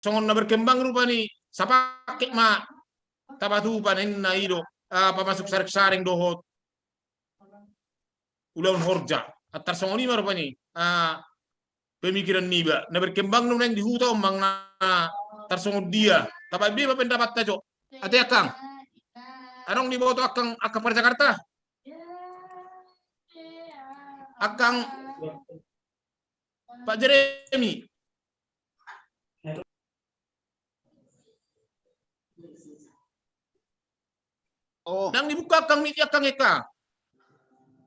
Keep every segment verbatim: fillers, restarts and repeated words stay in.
songon na berkembang rupani, sapaket ma tapatupa ninna i do, ah, pamasuk saring-saring dohot ulaon horja. Antar songon i ma rupani, ah, pemikiran niba. Na berkembang do naeng di huta on manang na tarsongon dia. Tapaimbi ma pendapatta jo. Ate angkang. Adong diboto angkang, angkang par Jakarta. Angkang Pak Jeremy. Oh. Ndang dibuka angkang mic angkang Eka.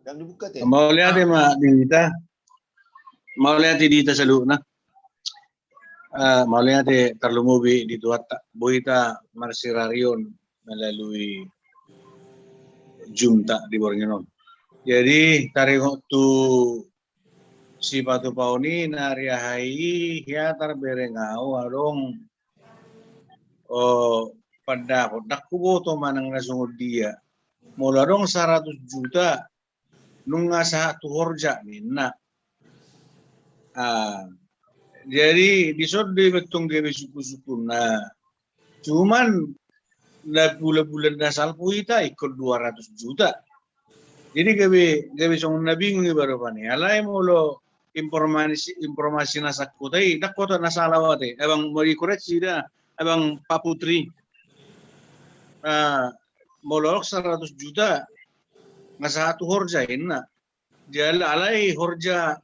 Ndang dibuka te. Mauliate ma di hita. Mauliate di hita saluhutna. Eh, mauliate tarlumobi di Tuhanta. Boi hita marsirarion melalui Zoom-ta di borngin on. Jadi taringot tu sipatupaon i na riahai i, hea tarbereng au adong, oh, pandapot, ndang huboto manang na songon dia. Molo adong saratus juta nunga sahat tu horja ninna. Ah, jadi dison do i mantong gabe sungkun-sungkunna. Cuman na bulan-bulan na salpu hita ingkon dua ratus juta. Jadi gabe, gabe songon na bingung iba rupani. Alai molo informasi, informasi na sangkota i, ndang hot na sala ate. Abang mau dikoreksi da, Abang Pak Putri. Ah, molo adong saratus juta nunga sahat tu horja ninna. Jala alai horja,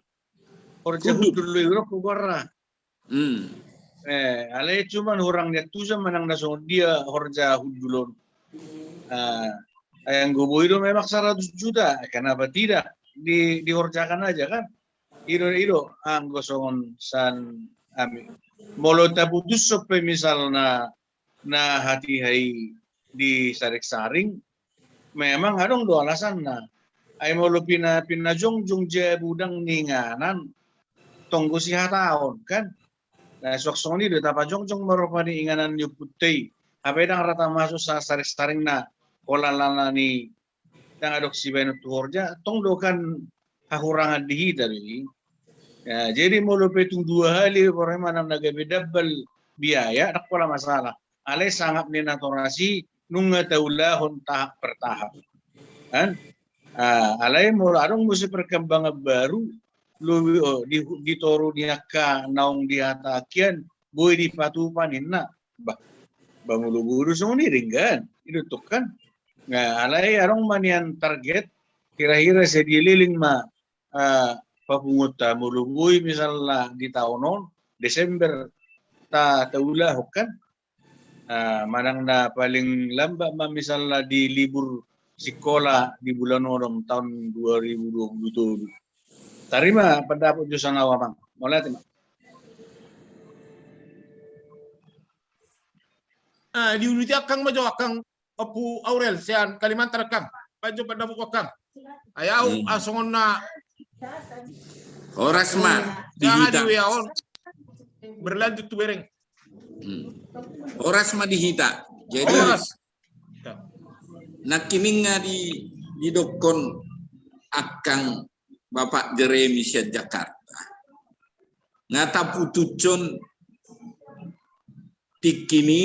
horja hundul. Hundul do i, goarna. Hmm. Eh, alai cuman hurang ni antusan manang na songon dia horja hundul on. Ah, anggo boi do memang saratus juta, kenapa tidak di, dihorjakan aja kan? I do, i do anggo songon sian hami. Molo taputushon pe misalna na hatiha i disaring-saring, memang adong do alasanna. Ai molo pina, pinajongjong jabu ndang niinganan, tong do sihataon kan. Nah, suang songon i do tapajongjong ma rupani inganan ni ompunta i. Hape ndang ra tamasuk sa-, saring-saring na holan alani ndang adong sibaenon tu horja, tong do kan hahurangan di hita do i. Ya, jadi molo pe tung dua hali, manang na gabe double biaya, ndang pola masalah. Alai sangap ni natorasi nunga taulahon tahap per tahap. Kan? Ah, alai molo adong muse perkembangan baru, lobi, oh, di, di toru ni angka naung dihatahon, boi dipatupa ninna. Bah, bah molo boi do songon i denggan. I do tong kan. Nah, alai adong ma nian target, kira-kira sadia leleng ma, ah, papunguanta molo boi misalna di taon on, Desember ta, taulahon kan. Ah, manang na paling lambat ma misalna di libur sikola di bulan onom taon dua ribu dua puluh tolu. Tarima pandapot jo sian au amang. Mauliate ma. Ah, diuduti angkang ma jo angkang Ompu Aurel sian Kalimantan angkang. Baen jo pandapot angkang. Ai au, hmm, ah, songon na. Horas ma di hita. Berlanjut tu bereng. Hmm. Horas ma di hita. Jadi, horas. Nangkining nga di, didokkon angkang Bapak Jeremy sian Jakarta. Nga taputushon tingki ni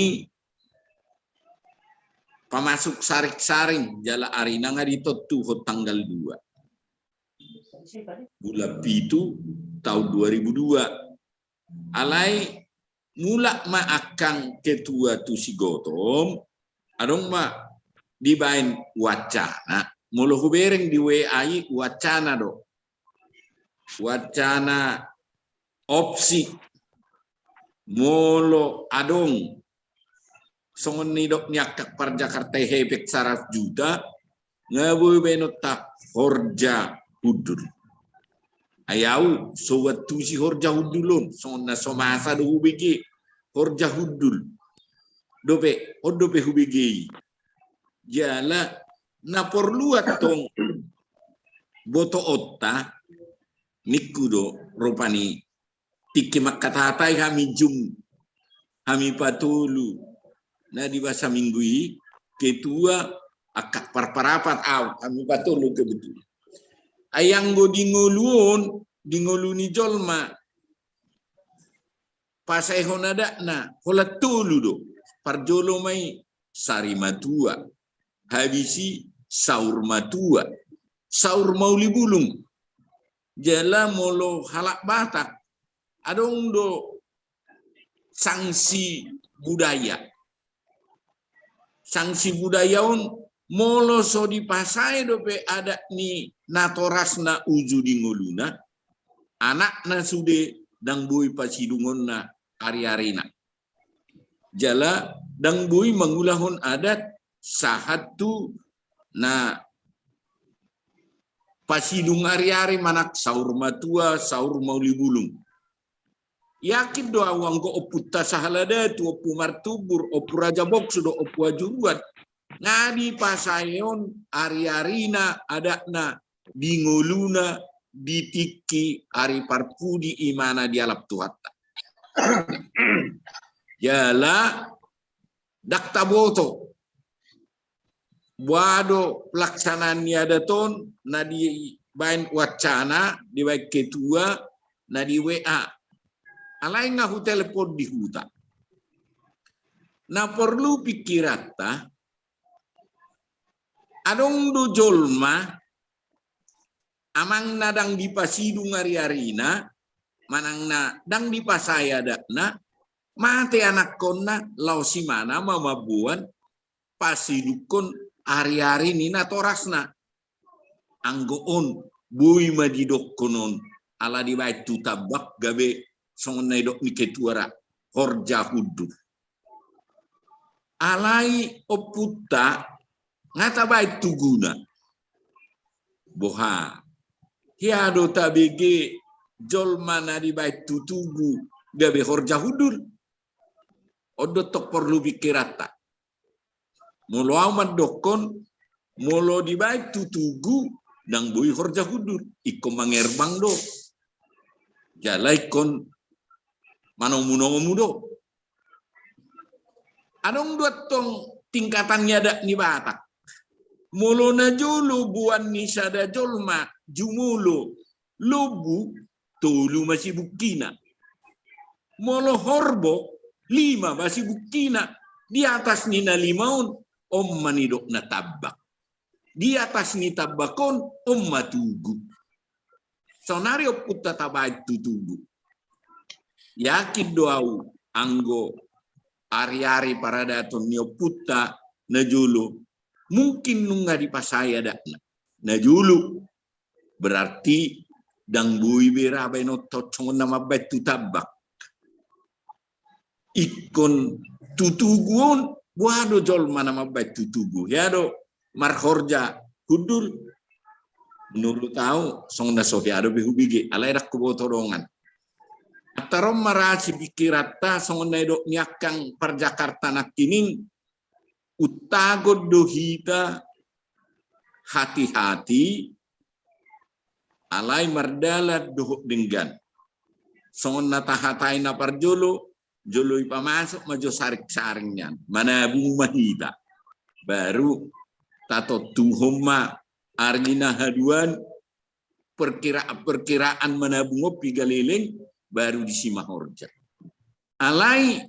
pamasuk saring-saring jala arina nga ditontuhon tanggal dua bulan pitu taon dua ribu dua. Alai mulak ma angkang ketua tu si Gotong, adong ma dibaen wacana. Molo hubereng di W A i wacana do. Wacana opsi molo adong songon nidok ni angka par Jakarta i hepeng saratus juta, nga boi baenonta horja hundul. Ai au so huantusi horja hundul on, songon na so masa do hubege horja hundul. Dope, on dope hubege i. Jala na porlu antong botoonta, ningku do rupani tingki mangkatatai hami jum, hami patolu na di bagasan minggu i, ketua angka parparapat au, hami patolu kebetulan. Ai anggo di ngolu on, di ngolu ni jolma, pasaehon adatna holan tolu do. Parjolo ma i sari matua, habis i saur matua, saur mauli bulung. Jala molo halak Batak adong do sanksi budaya. Sanksi budaya on, molo so dipasae dope adat ni natorasna uju di ngoluna, anakna sude ndang boi pasidungonna ari-arina. Jala ndang boi mangulahon adat sahat tu na pasidung ari-ari, manang saur matua, saur mauli bulung. Yakin do au anggo ompunta sahala datu, Ompu Martubur, Ompu Raja Bongsu dohot Ompu Ajuruan, nga dipasaeon ari-arina adatna di ngoluna di tingki ari parpudi, imana dialap Tuhanta. Jala ndang taboto boha do pelaksanaan ni adat on na dibaen wacana, dibaen ketua, na di W A. Alai nga hutelepon di huta. Na porlu pikiranta, adong do jolma amangna ndang dipasidung ari-arina, manang na ndang dipasae adatna, mate anakkonna, laos imana ma mamboan pasidungkon ari-ari ni natorasna. Anggo on boi ma didokkon on, ala dibaen tu tambak gabe songon na didok ni ketua ra, horja hundul. Alai ompunta nga tabaen tuguna. Boha? Hea do tabege jolma na dibaen tu tugu gabe horja hundul? On do tong porlu pikiranta. Molo au mandokkon, molo dibaen tu tugu, ndang boi horja hundul, ingkon mangerbang do. Jala ingkon manomu-nomu do. Adong do antong tingkatan ni adat ni Batak. Molo najolo boan ni sada jolma jumolo lombu, tolu ma sibungkina. Molo horbo, lima ma sibungkina. Di atas ni na lima on, on ma nidokna tambak. Di atas ni tambak on, on ma tugu. Saonari ompunta tabaen tu tugu. Yakin do au anggo ari-ari paradaton ni ompunta najolo, mungkin nunga dipasae adatna najolo. Berarti ndang boi be ra baenonta on songon na mambaen tu tambak. Ingkon tu tugu on, boha do jolma na mambaen tu tugu? Hea do marhorja hundul? Menurut au, songon na so hea dope hubege, alai ndang huboto dongan. Antar on ma ra sipikiranta, songon na didok ni angkang parjakarta nangkining, untagon do hita hati-hati, alai mardalan dohot denggan. Songon na tahatai na parjolo, jolo dipamasuk ma jo saring-saring nian, manabung ma hita. Baru tatontuhon ma ari na haduan, perkiraan-perkiraan manabung on piga leleng, baru disi ma horja. Alai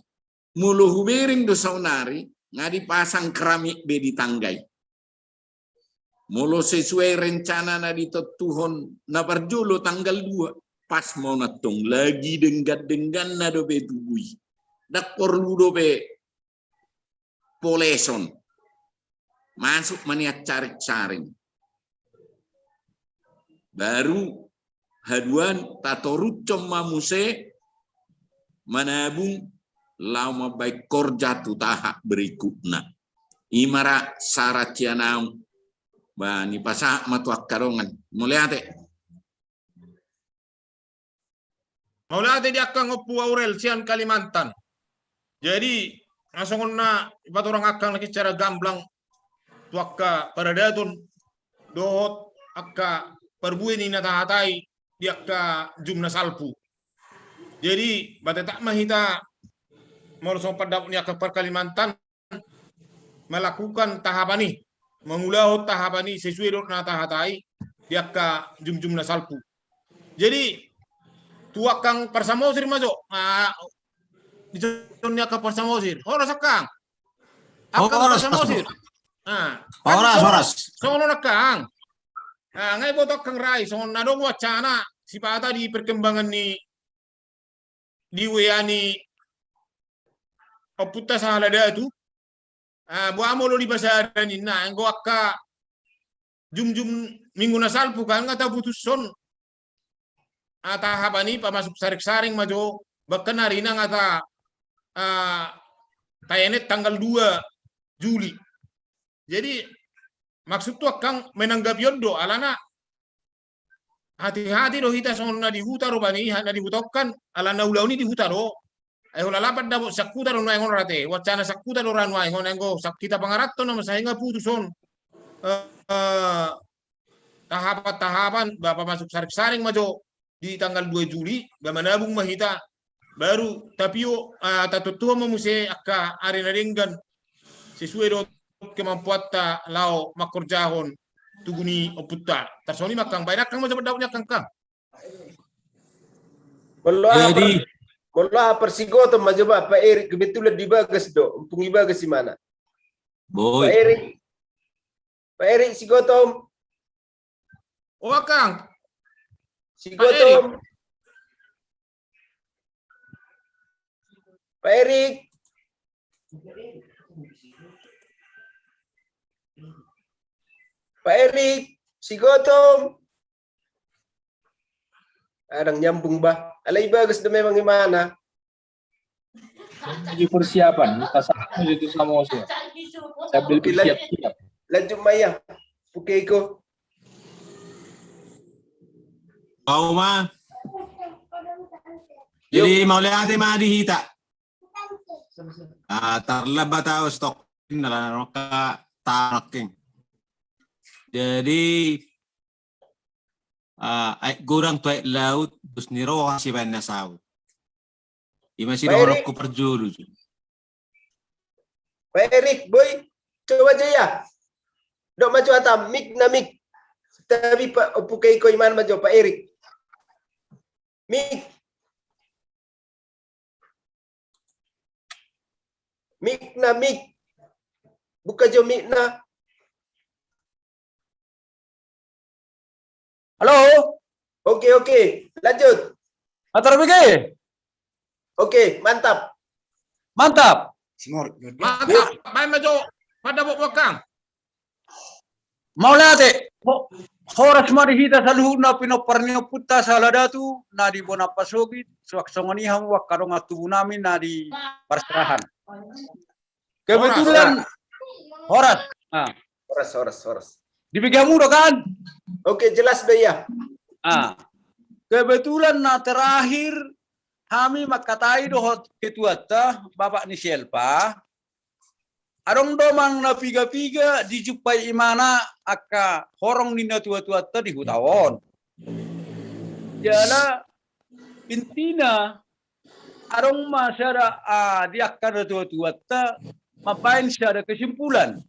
molo hubereng do saonari, nga dipasang keramik be di tangga i. Molo sesuai rencana na ditontuhon na parjolo tanggal dua, pas ma on antong, lagi denggan-dengganna dope tugu i. Ndang porlu dope poleson. Masuk ma nian saring-saring. Baru haduan tatorushon ma muse manabung laho mambaen horja tu tahap berikutna. I ma ra sarat sian au. Ba, nipasahat ma tu angka dongan. Mauliate. Mauliate di angka Ompu Aurel sian Kalimantan. Jadi, na songon na dipatorang angkang nangkin secara gamblang tu angka paradaton dohot angka parbue ni na tahatai di angka jumna salpu. Jadi, ba tetap ma hita molo songon pandapot ni angka par Kalimantan, melakukan tahapan i, mangulahon tahapan i sesuai dohot na tahatai di angka jumjumna salpu. Jadi, tu angkang par Samosir ma jo, ah, Di son ni angka Parsamosir. Horas angkang. Angkang Parsamosir. Horas, horas. Songon on angkang. Nga iboto angkang rai songon na adong wacana sipata di perkembangan ni di W A ni ompunta Sahala Datu. Boha molo di basa ninna anggo angka jumjum minggu na salpu kan nga taputushon tahapan i pamasuk saringsaring ma jo, bahkan arina nga ta taenet tanggal dua Juli. Jadi maksudhu angkang menanggapi on do alana hati-hati do hita songon na di huta do bani na di huta on kan alana ulaon i di huta do. Ai hola lapan dapot sangkuta do nuaeng on rate wacana sangkuta do ra nuaeng on anggo hita pangaranto na masa i nga putus on. Tahapan-tahapan ba pamasuk saringsaring ma jo di tanggal dua Juli ba manabung ma hita baru tapio tatontuhon ma muse angka ari na denggan sesuai dohot kemampuanta laho mangkorjahon tugu ni ompunta. Tarsongon i ma angkang baen angkang ma jo pandapotna angkang. Molo aha Parsigotom ma jo ba Pak Erik kebetulan di bagas do ompung i bagas imana. Pak Erik. Pak Erik Sigotom. O angkang. Sigotom. Pak Erik. Pak Erik Sigotom. Ndang nyambung bah. Alai bagas do memang imana. Lagi persiapan, kita sama itu sama Oso. Sambil bersiap-siap. Lanjut ma ia. Oke iko. Au ma. Jadi mauliate ma di hita. Tarlambat au stok na lana roka taroking. Jadi aek godang tu aek laut, bus ni roha sibaen na saut. Ima sidohononku parjolo. Pak Erik, boi, coba jo ia. Dok ma jo hata mik na mik. Tapi Pak Opuke iko iman ma jo Pak Erik. Mik. Mik na mik. Buka jo mik na. Halo? Oke, oke. Lanjut. Atar bege. Oke, mantap. Mantap. Mantap. Baen ma jo. Pada bok bokang. Mauliate. Horas ma di hita saluhutna pinompar ni ompunta Sahala Datu na di bona pasogit suang songon i hamu angka dongan tubu nami na di parserahan. Kebetulan horas. Horas, horas, horas. Di bege hamu do kan? Oke, jelas do ia. Kebetulan na terakhir hami mangkatai dohot ketuanta bapak ni si Elpa. Adong do manang na piga-piga dijumpai imana angka horong ni na tua-tuanta di huta on. Jala intina adong ma sada di angka na tua-tuanta mambaen sada kesimpulan.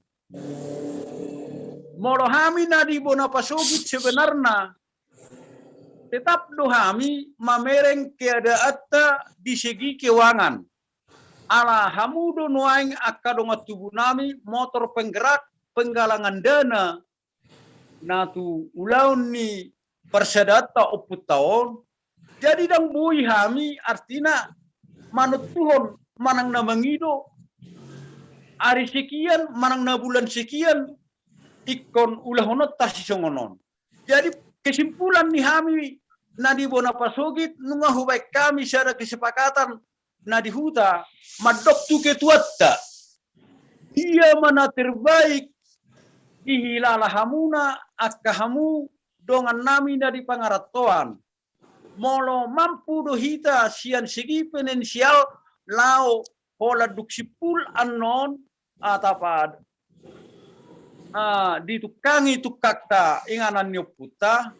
Molo hami na di bona pasogit sebenarna tetap do hami mamereng keadaanta di segi keuangan. Ala hamu do nuaeng angka dongan tubu nami motor penggerak penggalangan dana na tu ulaon ni parsadaanta ompunta on. Jadi ndang boi hami artina manontuhon manang na mangido ari sekian manang na bulan sekian ingkon ulahononta sisongon on. Jadi kesimpulan ni hami na di bona pasogit nunga hubaen hami sada kesepakatan na di huta mandok tu ketuanta. Ia ma na terbaik dihilala hamuna angka hamu dongan nami na di pangarantoan. Molo mampu do hita sian segi finansial laho holan dung simpul annon atapa ditungkangi tungkangta inganan ni ompunta.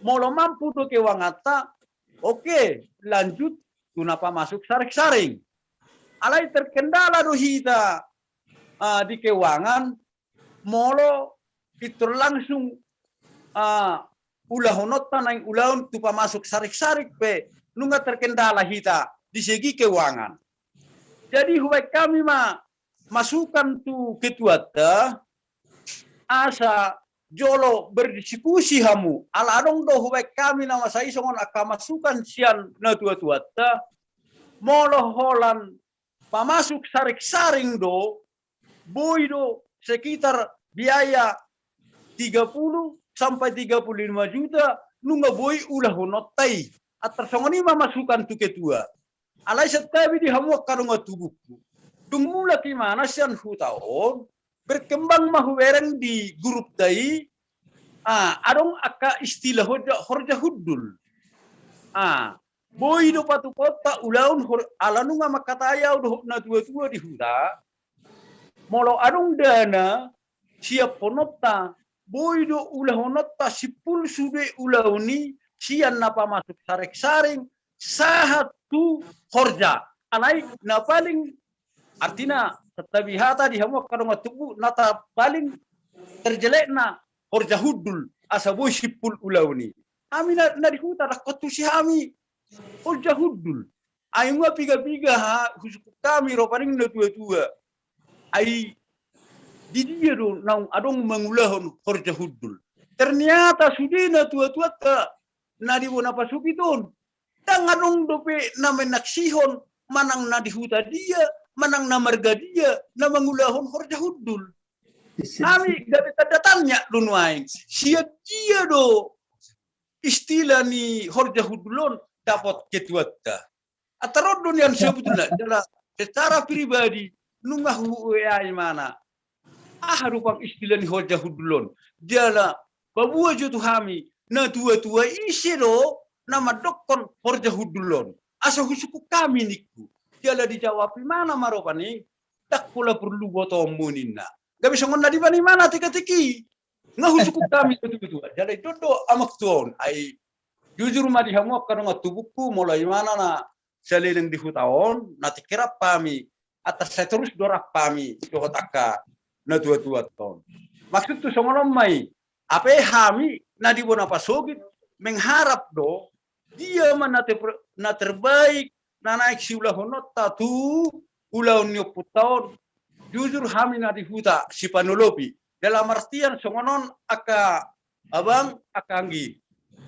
Molo mampu do keuanganta, oke, lanjut tu na pamasuk saring-saring. Alai terkendala do hita di keuangan molo pintor langsung ulahononta naeng ulaon tu pamasuk sarik-sarik pe nunga terkendala hita di segi keuangan. Jadi hubaen hami ma masukan tu ketuanta, asa jolo berdiskusi hamu. Ala adong do hubaen hami na masa i songon angka masukan sian natuatuanta, molo holan pamasuk saring-saring do, boi do sekitar biaya tiga puluh sampai tiga puluh lima juta, nunga boi ulahononta i. Antar songon i ma masukan tu ketua. Alai santabi di hamu angka dongan tubuku. Dung mulak imana sian huta on, berkembang ma hubereng di grupta i, ah, adong angka istilah horja, horja hundul. Ah, boi do patupaonta ulaon hor-, ala nunga mangkatai au dohot natuatua di huta, molo adong dana siaphononta, boi do ulahononta simpul sude ulaon i sian na pamasuk saring-saring sahat tu horja. Alai na paling, artina, santabi hata di hamu angka dongan tubu, na ta-, paling terjelekna horja hundul, asa boi simpul ulaon i. Hami na, na di huta, dang hot tusi hami horja hundul. Ai nunga piga-piga ha, husungkun hami ro paning natuatua. Ai di dia do naung adong mangulahon horja hundul? Ternyata sude natuatuanta na di bona pasogit on, dang adong dope na manaksihon manang na di huta dia, manang na marga dia, na mangulahon horja hundul. Hami gabe tanda tanya do nuaeng. Sian dia do istilah ni horja hundul on dapot ketuanta? Antar on do nian sebetulna, jala secara pribadi nunga hu-, huea imana. Aha do pang istilah ni horja hundul on? Jala paboa jo tu hami, natuatua ise do na mandokkon horja hundul on? Asa husungkun hami ningku. Jala dijawab imana ma ro paning, dang pola porlu botoonmu ninna. Gabe songon na dibaen imana tingki-tingki. Nunga husungkun hami natuatua. Jala i do do amangtua on. Ai jujur ma di hamu angka dongan tubuku, molo imana na saleleng di huta on, na tingki rap hami, antar sai torus do rap hami dohot angka natuatuanta on. Maksudhu songon on ma i, hape hami na di bona pasogit mengharap do dia ma na ter-, na terbaik na naeng siulahononta tu ulaon ni ompunta on. Jujur hami na di huta sipanolopi. Dalam artian songon on angka abang, angka anggi.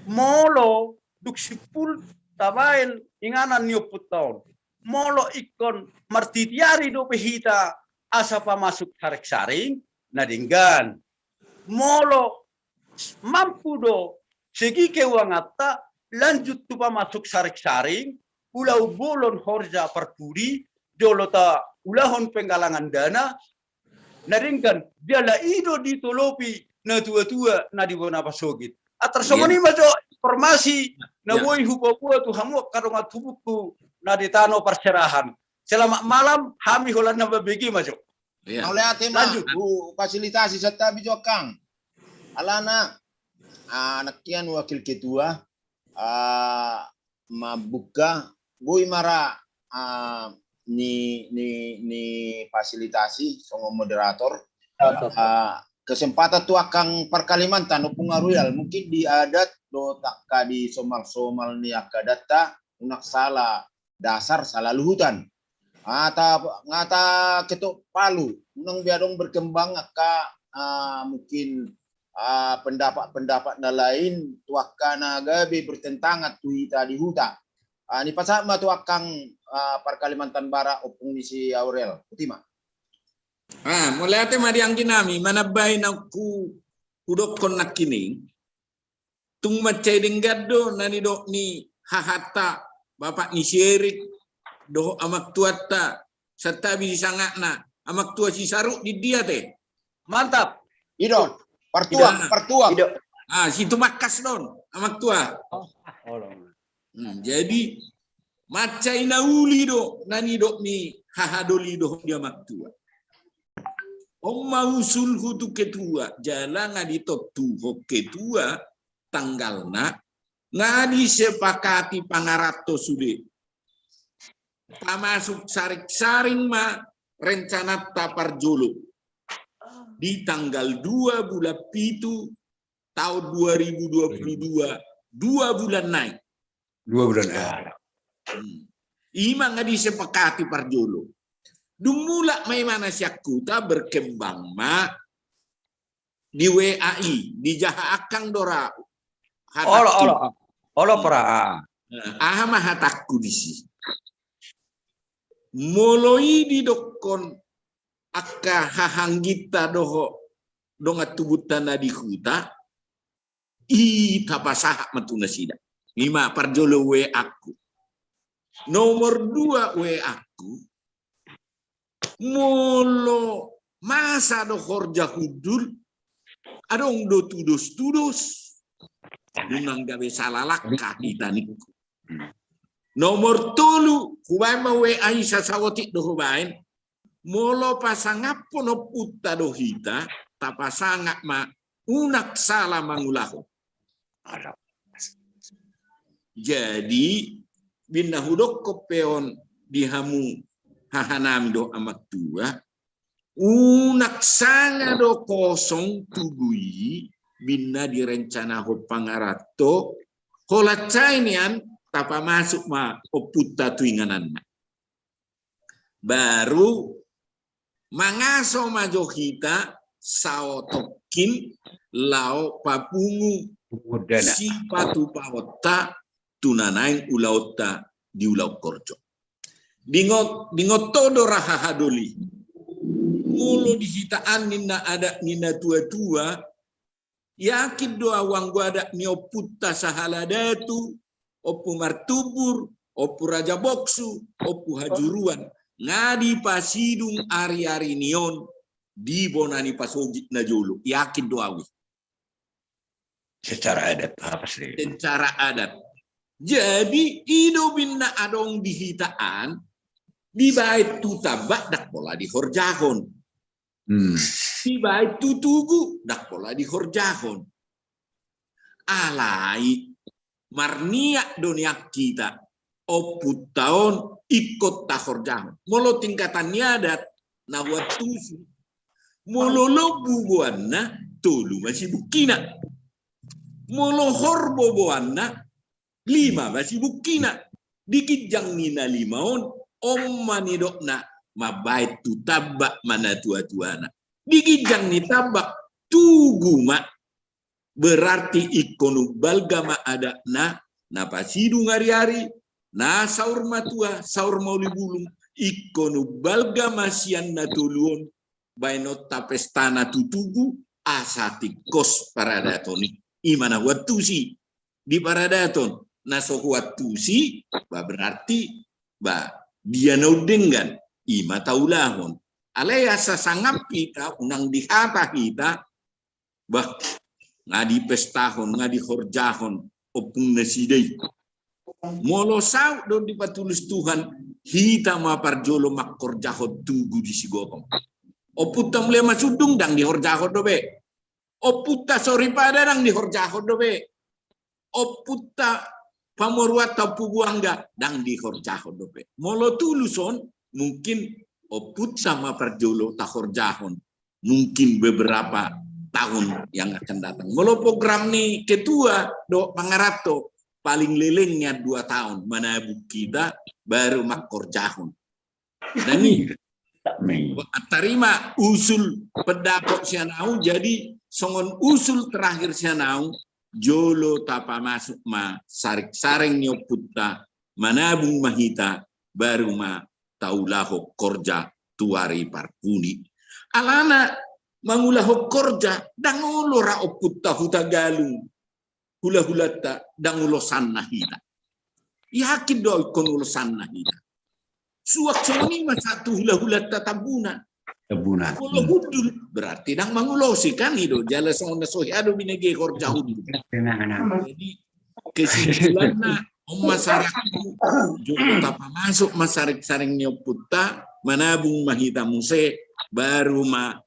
Molo dung simpul tabaen inganan ni ompunta on, molo ingkon martitiari dope hita asa pamasuk saring-saring, na denggan. Molo mampu do segi keuanganta lanjut tu pamasuk saring-saring, ulaon bolon horja parpudi, jolo taulahon penggalangan dana, na denggan, jala i do ditolopi natuatua na di bona pasogit. Antar songon i ma jo informasi na boi hupaboa tu hamu angka dongan tubuku na di tano parserahan. Selamat malam, hami holan na mambege ma jo. Iya. Mauliate ma. Lanjut. Hufasilitasi santabi jo angkang. Alana, ah, nangkin wakil ketua, ah, mambuka, boi ma ra, ah, ni, ni, ni fasilitasi songon moderator. Ah, kesempatan tu angkang parKalimantan, Ompung Aruel, mungkin di adat dohot angka di somal-somal ni angka adatta, unang sala dasar, sala luhutan. Ata, ngata ketok palu, unang be adong berkembang angka, ah, mungkin, ah, pendapat-pendapat na lain tu angka na gabe bertentangan tu hita di huta. Ah, nipasahat ma tu angkang, ah, parKalimantan Barat, Ompung ni si Aurel. Boti ma. Ah, mauliate ma di anggi nami, manambai na hu-, hudokkon nangkining. Tung mansai denggan do na nidok ni hahanta, bapak ni si Erik, dohot amangtuanta, santabi si sangapna, amangtua si Saruk di dia te? Mantap. I do, partua, partua. I do. Ah, si Tumangkas do on, amangtua. Hmm, jadi, mansai na uli do na nidok ni hahadoli dohot ni amangtua. On ma usulhu tu ketua, jala nga ditontuhon ketua tanggalna, nga disepakati pangaranto sude. Pamasuk saring-saring ma rencananta parjolo di tanggal dua bulan pitu taon dua ribu dua puluh dua, dua bulan nai. Dua bulan nai. Hmm. I ma nga disepakati parjolo. Dung mulak ma imana sian huta, berkembang ma di W A I, dijaha angkang do ra. Olo, olo, olo, pora. Aha ma hatangku disi? Molo i didokkon angka hahangginta dohot dongan tubunta na di huta, i tapasahat ma tu nasida. Ima parjolo W A-ku. Nomor dua W A-ku, molo masa do horja hundul, adong do tudos-tudos. Unang gabe sala langkah hita ningku. Nomor tolu, hubaen ma W A i, sasaotik do hubaen. Molo pasangaphon ompunta do hita, tapasangap ma unang sala mangulahon. Jadi, binna hudokkon pe on di hamu hahanami dohot amangtua, unang sanga do kosong tugu i, binna direncanahon pangaranto, holan sai nian tapamasuk ma ompunta tu ingananna. Baru mangaso ma jo hita saotokin laho papungu sipatupaonta tu na naeng ulaonta di ulaon horja. Dingot, dingot do ra hahadoli. Molo di hita an ninna adat ni na tua-tua, yakin do ahu anggo adat ni ompunta sahala datu, Ompu Martubur, Ompu Raja Boksu, Ompu Hajuruan, nga dipasidung ari-ari ni on di bona ni pasogit na jolo. Yakin do ahu i. Secara adat, apa sih? Secara adat. Jadi, i do binna adong di hita an, dibaen tu tambak ndang pola dihorjahon. Hmm. Dibaen tu tugu ndang pola dihorjahon. Alai marniat do nian hita, ompunta on ingkon tahorjahon. Molo tingkatan ni adat, na huantusi, molo lombu boanna, tolu ma sibungkina. Molo horbo boanna, lima ma sibungkina. Di ginjang ni na lima on, on ma nidokna mambaen tu tambak ma na tua-tuana. Di ginjang ni tambak, tugu ma. Berarti ingkon umbalga ma adatna, na pasidung ari-ari, na saur matua, saur mauli bulung, ingkon umbalga ma sian na tolu on, baenonta pestana tu tugu, asa tingkos paradaton i. I ma na huantusi di paradaton, na so huantusi, ba berarti, ba dia na undenggan, i ma taulahon. Alai asa sangap hita, unang dihata hita, bah, nga dipestahon, nga dihorjahon ompung nasida i. Molo saut do dipatulus Tuhan, hita ma parjolo mangkorjahon tugu di Sigotong. Ompunta Mulai Masundung ndang dihorjahon dope. Ompunta Soripada ndang dihorjahon dope. Ompunta pamoruonta Ompu Buangga ndang dihorjahon dope. Molo tulus on, mungkin ompunta ma parjolo tahorjahon. Mungkin beberapa tahun yang akan datang. Molo program ni ketua dohot pangaranto, paling lelengnya dua tahun, manabung hita baru mangkorjahon. Nani, tarima usul pendapat sian ahu, jadi songon usul terakhir sian ahu, jolo tapamasuk ma saring-saring ni ompunta, manabung ma hita, baru ma taulahon horja tu ari parpudi. Alana mangulahon horja, ndang olo ra ompunta Hutagalung, hula-hulanta, ndang ulosanna hita. Yakin do ahu ingkon ulosanna hita. Suang songon i ma sahat tu hula-hulanta Tambunan. Tambunan. Molo hundul, berarti ndang mangulosi kan i do. Jala songon na so hea do binege horja hundul. Jadi, kesimpulanna, on ma saranku, jolo tapamasuk ma saring-saring ni ompunta, manabung ma hita muse, baru ma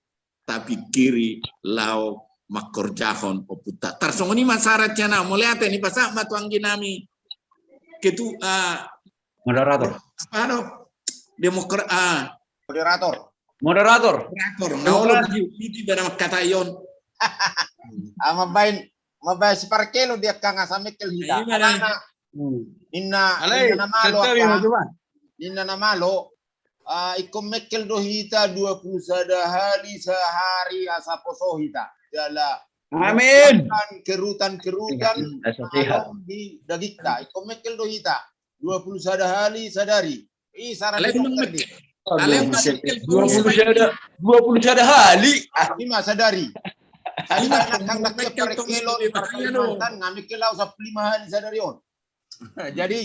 tapingkiri laho mangkorjahon ompunta. Tarsongon i ma sarat sian ahu, mauliate, nipasahat ma tu angginami ketua, ah, moderator. Apa do? Demokra-, ah. Moderator. Moderator. Moderator. Nga olo di, di, di, di, mangkatai on. Ah, mambaen, mambaen siparkelo dia kang asa mekkel hita. Iya, alana. Hmm. Ninna, alai, ninna na malo, apa? Ninna na malo. Ah, ingkon mengkel do hita dua puluh sada hali sehari asa poso hita. Jala, amin, makan kerutan-kerutan, sehat, asa sehat, na adong di dagingta. Ingkon mengkel do hita dua puluh sada hali sadari. Ih, saratus. Alai memang mengkel, alai memang mengkel dua puluh sada, dua puluh sada hali. Ah, ima sadari. Tadi kan angka na mengkel tong parengkelon, di bahaya do. Parkalimantan, nga mengkel au sampulu lima hali sadari on. Jadi,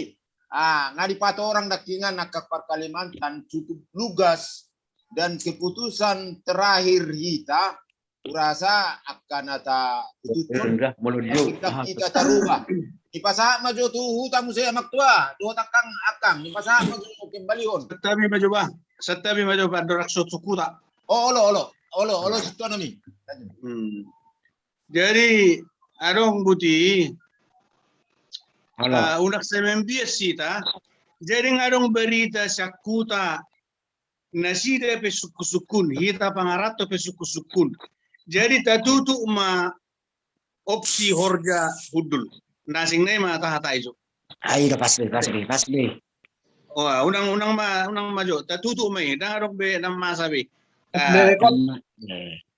ah, nga dipatorang dangkingan angka parkalimantan cukup lugas dan keputusan terakhir hita, hurasa angka na ta-, tutup, molo dia, kita, ah, kita tarubah. Dipasahat ma jo tu huta muse, Amang Tua, tu huta Akang, Akang, dipasahat ma jo kembalihon. Santabi ma jo, bah. Santabi ma jo, bah, andorang so tu huta. Oh, olo, olo, olo, olo, sintua nami. Hmm. Jadi, adong buti, ah, unang sai mambias hita. Jadi, nga adong barita sian huta, nasida pe sungkun-sungkun, hita pangaranto pe sungkun-sungkun. Jadi, tatutup ma opsi horja hundul. Na asing nai ma tahatai jo. Ai, pas be, pas be, pas be. Oh, unang, unang ma, unang ma jo. Tatutup ma i, ndang adong be na masa be. Ah,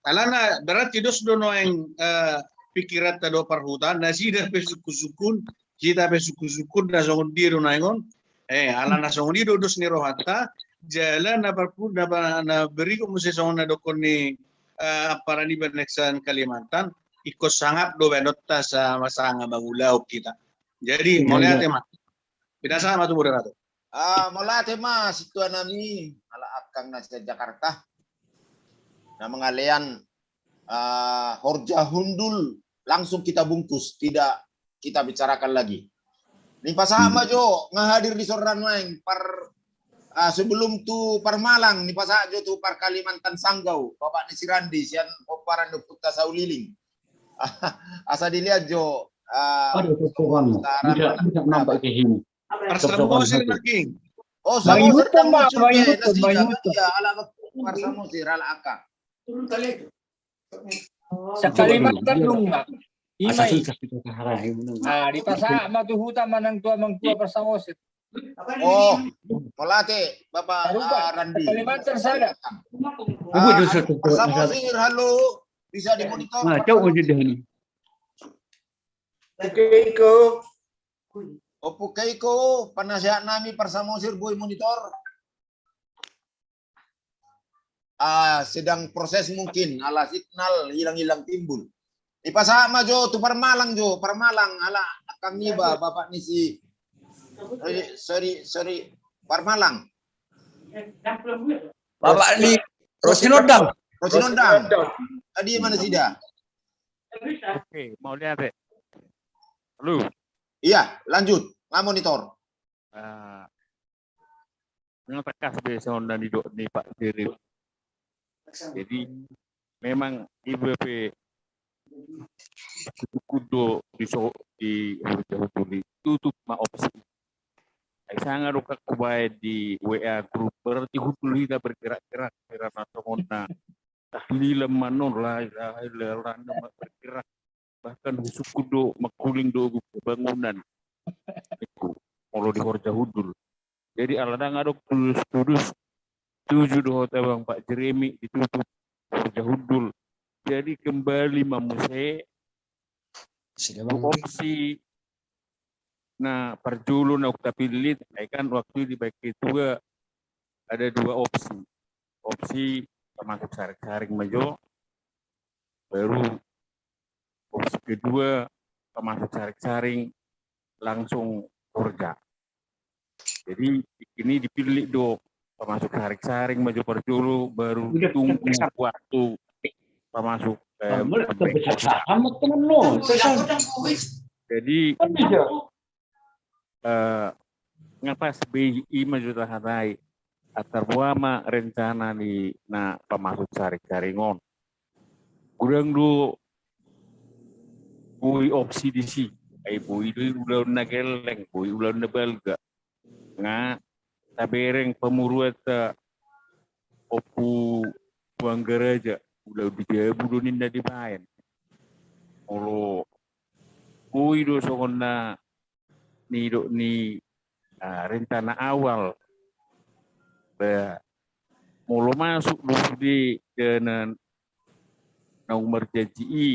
alana berarti dos do nuaeng, eh, pikiranta do parhuta, nasida pe sungkun-sungkun, hita pe sungkun-sungkun, na songon dia do nuaeng on. Eh, alana songon i do dos ni rohanta, jala na parpu-, na pa-, na berikut muse songon na dokkon ni, eh, ampara niba na sian Kalimantan, ingkon sangap do baenonta sama-sama mangulahon hita. Jadi, iya, mauliate ma. Pinasahat ma tu moderator. Ah, mauliate ma sintua nami, halak Akang na sian Jakarta. Na mangalean, ah, horja hundul, langsung kita bungkus, tidak kita bicarakan lagi. Dipasahat ma jo, nga hadir di son nuaeng, par, ah, sebelum tu parmalang, dipasahat jo tu par Kalimantan Sanggau, bapak ni si Randi, sian pomparan ni ompunta Sauliling. Asa dilehon jo, ah, aduh, bisa, bisa nampak ke sini. Par Samosir nangkin. Oh, Samosir, Samosir, Samosir, Samosir, ala Akang. Sakali makan dong, Mak. Ima i. Ah, dipasahat ma tu huta manang tu Amang Tua par Samosir. Oh, mauliate, Bapak, ah, Randi. Kalimantan sada. Ah, par Samosir, halo. Bisa dimonitor. Oke, iko. Ompu Keiko, penasehat nami par Samosir, boi monitor. Ah, sedang proses mungkin, ala signal hilang-hilang timbul. Dipasahat ma jo tu parmalang jo, parmalang, ala Akang niba, bapak ni si, sorry, sorry, sorry, parmalang. Bapak ni Rosinondang. Rosinondang. Tadi mana sida? Oke, mauliate. Halo. Iya, lanjut. Nga monitor. Ah, nga tangkas be songon na nidok ni Pak Jerry. Jadi, memang iba pe sungkun do di so-, di horja hundul i, tutup ma opsi. Ai sanga do kan hubaen di W A grup, berarti hundul hita bergerak-gerak, hira na songon na tahlilan ma non, la ilaha illallah, na bergerak. Bahkan husungkun do mangkuling do bangunan. Itu molo di horja hundul. Jadi ala ndang adong tudos-tudos, setuju do hita, Bang, Pak Jeremy, ditutup horja hundul. Jadi kembali ma muse tu opsi na parjolo naung tapillit, ai kan waktu i dibaen ketua ada dua opsi. Opsi pamasuk saring-saring ma jo, baru opsi kedua pamasuk saring-saring langsung horja. Jadi ini dipillit do pamasuk saring-saring ma jo parjolo, baru ditunggu waktu pamasuk, eh, pembek. Jadi, eh, nga pas be i ma jo tahatai. Antar boha ma rencana ni na pamasuk saring-saring on. Godang do boi opsi disi, ai boi do i ulaon na gelleng, boi ulaon na balga. Nga tabereng pamoruonta Ompu Tuan Garaja, ulaon di jabu do ninna dibaen. Molo boi do songon na nidok ni, ah, rencana awal, ba, Molo masuk do sude dana naung marjanji i,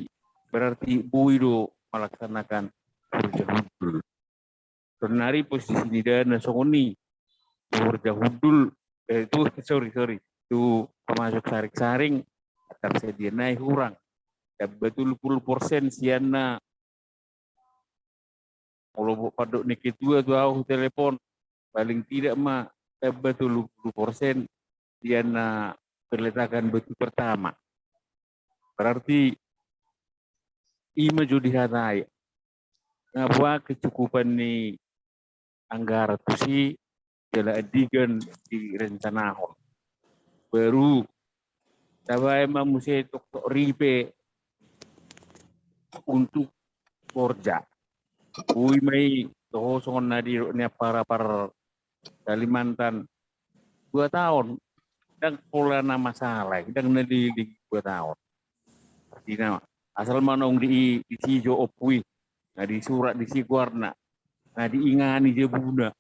berarti boi do melaksanakan horja hundul. Sonari posisi ni dana songon i, tu horja hundul, eh, tu, sorry, sorry, tu pamasuk saring-saring, tarsadia nai hurang. Tamba tolu pulu persen sian na, molo pandok ni ketua tu au telepon, paling tidak ma tamba tolu pulu persen sian na peletakan batu pertama. Berarti i ma jo dihatai. Nga boha kecukupan ni anggaran tusi, jala andigan direncanahon. Baru tabaen ma muse toktok ripe untuk horja. Boi ma i toho songon na didok ni ampara par Kalimantan, dua taon, ndang pola na masalah, ndang na leleng dua taon. Artina asal ma naung di, disi jo ompu i, na disurat disi goarna, na diingani jabuna,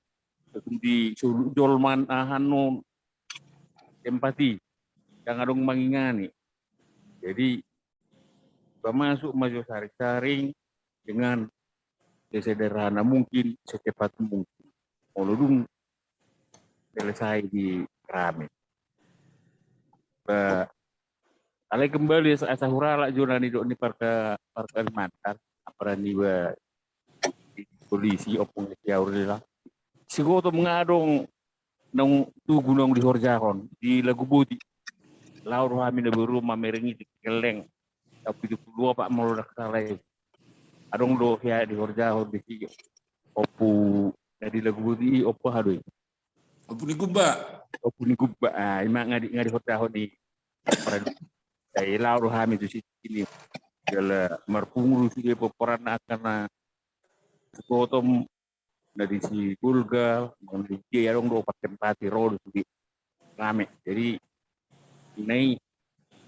tung disolu jolma aha annon tempat i, ndang adong mangingani. Jadi pamasuk ma jo saring-saring dengan sesederhana mungkin, secepat mungkin. Molo dung selesai di Keramik. Ba, alai kembali asa, asa huralak jo na nidok ni parka, parka Kalimantan, ampara niba di polisi, ompung ni si Aurela. Sigotom nga adong naung tugu naung dihorjahon di Laguboti. Laho do hami na baru mamereng i di Kelleng. Taon pitu pulu opat molo ndang salah i. Adong do hea dihorjahon disi, ompu na di Laguboti i, ompu aha do i? Ompu ni Gumba. Ompu ni Gumba, ah, i ma nga di, nga dihorjahon i. Jadi laho do hami tu sini. Jala marpungu do sude pomparanna angka na sigotom na disi Golga, manang di dia adong do opat tempat i, ro do sude. Rame. Jadi nai,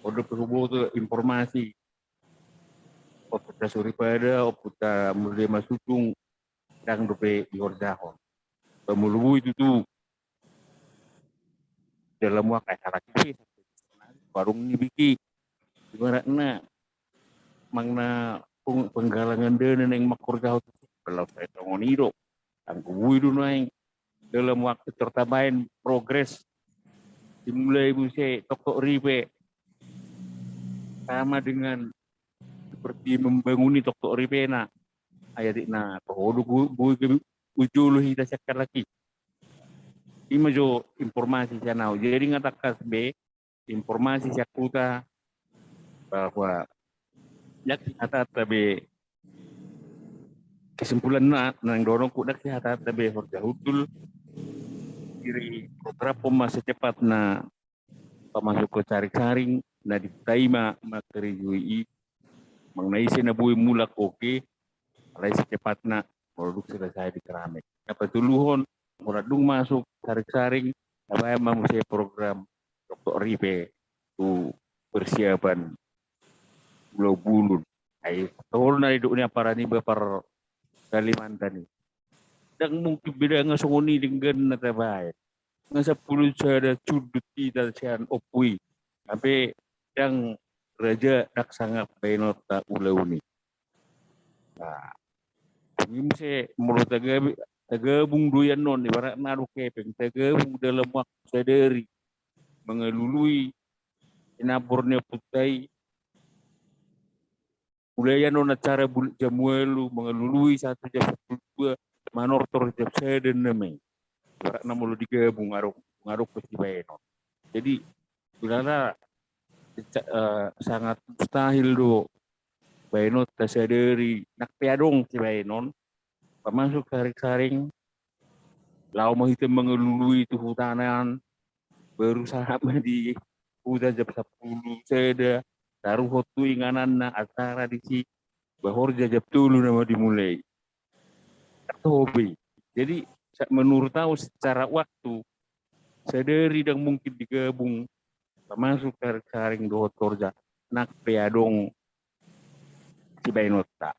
on dope huboto informasi, ompunta Soripada, ompunta Murde Masudung, ndang dope dihorjahon. Ba molo boi tutu dalam waktu, eh, salah kipe, warung ni biki, ibaratna manang na peng-, penggalangan dana naeng manghorjahon tusi, laos sai songon i do. Anggo boi do naeng dalam waktu tertabaen progres, dimulai muse toktok ripe, sama dengan seperti membangun i toktok ripena. Ai atik na toho do boi gabe ujolo hita sian halak i. I ma jo informasi sian au. Jadi nga tangkas be informasi sian huta bahwa ndang sihatahata be, kesimpulanna naeng dohononku, ndang sihatahata be horja hundul. Jadi programhon ma secepatna pamasukhon saring-saring na di huta i ma mangkarejoi i. Manang na ise na boi mulak, oke, alai secepatna molo dung selesai di Keramik. Na patoluhon, molo dung masuk saring-saring, tabaen ma muse program toktok ripe tu persiapan ulaon bulung. Ai toho na didok ni ampara niba par Kalimantan i, ndang mungkin be da nga songon i denggan na tabaen. Nga sampulu sada cundut hita sian ompu i, hape ndang raja ndang sangap baenonta ulaon i. Nah, i muse molo tagabi-, tagabung do i annon, ibaratna adong hepeng, tagabung dalam waktu sadari mangalului inambor ni ompunta i. Mulai annon acara bulat jam ualu, mangalului sahat tu jam sampulu dua, manortor jam sada nama i. Ibaratna molo digabung adong, adong pe sibaenon. Jadi ulala, eh, sangat mustahil do baenonta sadari, nang pe adong sibaenon, pamasuk saring-saring, laho ma hita mangalului tu hutana an, baru sahat ma di huta jam sampulu sada, taruhon tu ingananna acara disi, ba horja jam tolu nama dimulai. Ndang toho be. Jadi sa-, menurut au secara waktu, sadari ndang mungkin digabung pamasuk saring-saring dohot horja, nang pe adong sibaenonta.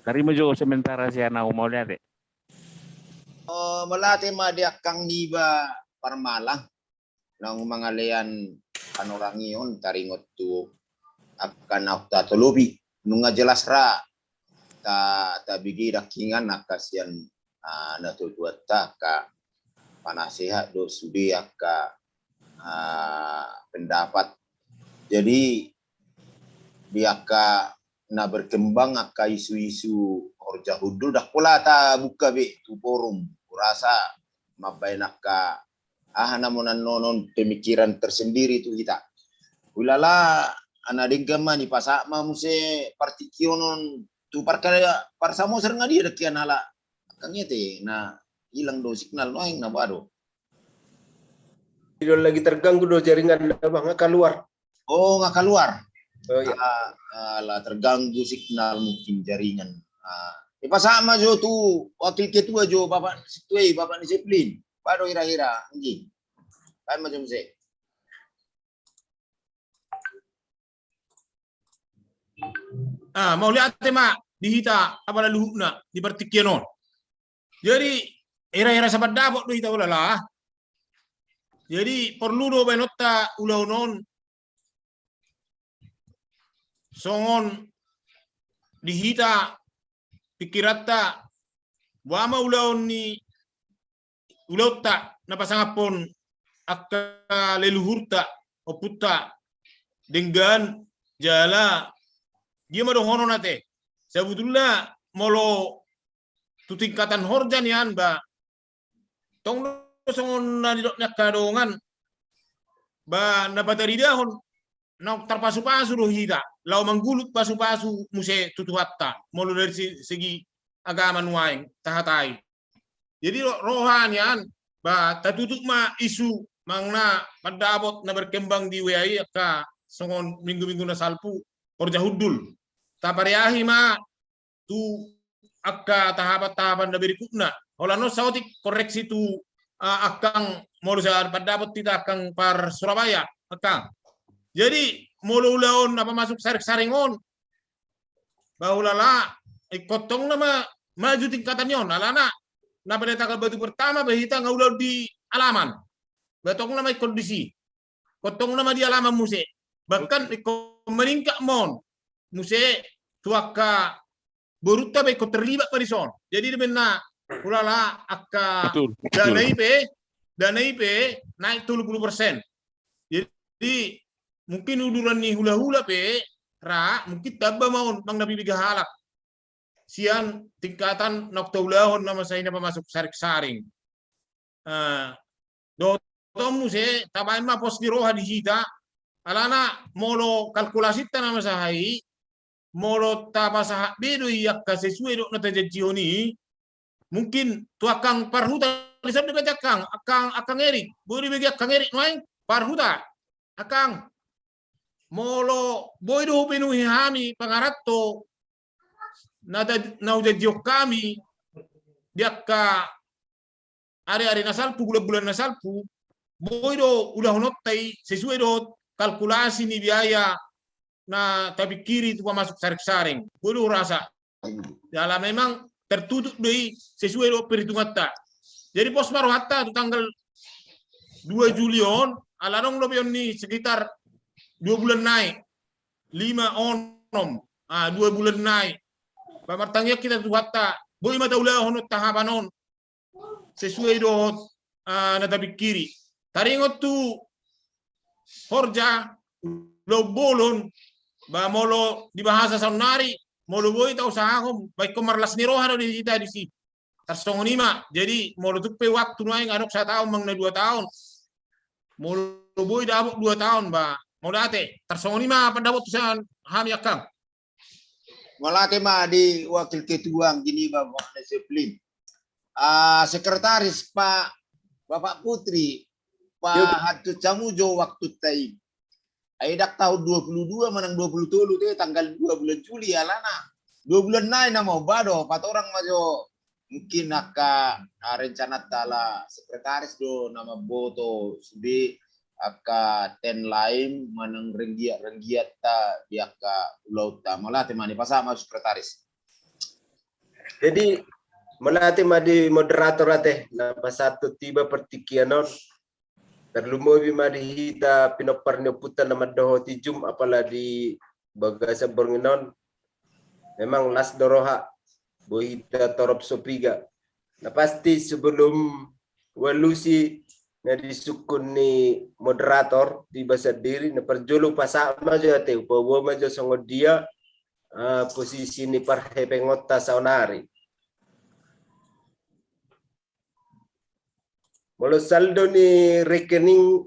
Tarima jo sementara sian au, mauliate. Oh, mauliate ma di angkang niba parmalang. naung mangalean panorangion taringot tu angka naung tatolopi. Nunga jelas ra ta, tabege dangkingan angka sian, ah, natuatuanta angka panasehat do sude angka, ah, pendapat. Jadi di angka na berkembang angka isu-isu horja hundul, ndang pola tabuka be tu forum, hurasa mambaen angka aha na monannonon pemikiran tersendiri tu hita. Ulala, ana denggan ma ni pasahat ma muse partingkian on tu parka-, parsamoser nga dia dengkian ala. Kang ete na hilang do signal nuaeng na bado. Tidak lagi terganggu do jaringan, abang, keluar. Oh, nga keluar. Oh, iya. Ah, ala terganggu signal mungkin jaringan. Ah, ipasahat ma jo tu wakil ketua jo, Bapak Situei, Bapak ni Seplin. Bado hira-hira, anjing. Baen ma jo muse. Ah, mauliate ma di hita apala luhutna di partingkian on. Jadi hira-hira sapat dapot do hita ulala. Jadi porlu do baenonta ulaon on songon di hita pikiranta, boha ma ulaon ni ulaonta na pasangaphon angka leluhurta, ompunta, denggan, jala dia ma dohonon ate. Sabutulna molo tu tingkatan horja nian ba, tong do songon na nidok ni angka dongan, ba na pataridahon naung tarpasu-pasu do hita, laho manggulut pasu-pasu muse tu Tuhanta, molo dari se-, segi agama nuaeng tahatai. Jadi ro-, roha nian, ba tatutup ma isu manang na mandapot na berkembang di W A I angka songon minggu-minggu na salpu, horja hundul. Tapareahi ma tu angka tahapan-tahapan na berikutna. Holan on saotik koreksi tu, ah, angkang molo sai pandapot hita angkang par Surabaya, angkang. Jadi molo ulaon na pamasuk sareng-sareng on, ba ulala, ingkon tong nama maju tingkatan on, alana na pada tanggal batu pertama ba hita nga ulaon di alaman. Ba tong nama ingkon disi. Ingkon tong nama di alaman muse. Bahkan ingkon meningkat ma on muse tu angka borunta ba ingkon terlibat ma dison. Jadi dibaenna ulala angka dana i pe, dana i pe naik tolu pulu persen. Jadi mungkin uduran ni hula-hula pe ra, mungkin tamba ma on manang na pibege halak sian tingkatan naung taulahon nama sai na pamasuk sareng-sareng. Ah, dohot on muse tabaen ma pos ni roha di hita, alana molo kalkulasinta nama sahali, molo tapasahat be do i angka sesuai dohot na tajanjihon i, mungkin tu angkang parhuta, dison do berarti angkang, angkang, angkang Erik, boi do bege angkang Erik nuaeng parhuta, angkang, molo boi do hupenuhi hami pangaranto na ta-, na hujanjihon hami di angka ari-ari na salpu, bulan-bulan na salpu, boi do ulahononta i sesuai dohot kalkulasi ni biaya na tapingkiri tu pamasuk sareng-sareng. Boi do hurasa. Jala memang tertutup do i sesuai dohot perhitunganta. Jadi pos ma rohanta tu tanggal dua Juli on, ala adong do be on ni sekitar dua bulan nai, lima, onom, ah, dua bulan nai. Ba martangiang hita tu Tuhanta, boi ma taulahon tahapan on sesuai dohot, ah, na tapingkiri. Taringot tu horja, ulaon bolon, ba molo di bahasa saonnari, molo boi tausahahon, ba ingkon marlas ni roha do di hita disi. Tarsongon i ma, jadi molo tung pe waktu nuaeng adong sataon manang na dua taon, molo boi dapot dua taon ba, molo ate, tarsongon i ma pandapot tu sian hami angkang. Mauliate ma di wakil ketua anggi niba Bapak Seplin. Ah, sekretaris Pak, Bapak Putri, Pak Hantut, samu jo waktunta i. Ai ndang taon dua pulu dua manang dua pulu tolu te, tanggal dua bulan Juli alana. Dua bulan nai nama, ba do patorang ma jo mungkin angka, ah, rencananta ala sekretaris do nama boto sude angka ten lain manang renggiat-renggiatta di angka ulaonta. Mauliate ma, ni pasahat ma sekretaris. Jadi mauliate ma di moderator ate na pasahat tu tiba partingkian on. Tarlumobi ma di hita pinompar ni ompunta na mandohoti Zoom, apala di bagasan borngin on. Memang las do roha, boi hita torop so piga. Na pasti sebelum ualusi na disungkun ni moderator di bagasan diri, na parjolo hupasahat ma jo ate, hupaboa ma jo songon dia, eh, posisi ni parhepengonta saonari. Molo saldo ni rekening,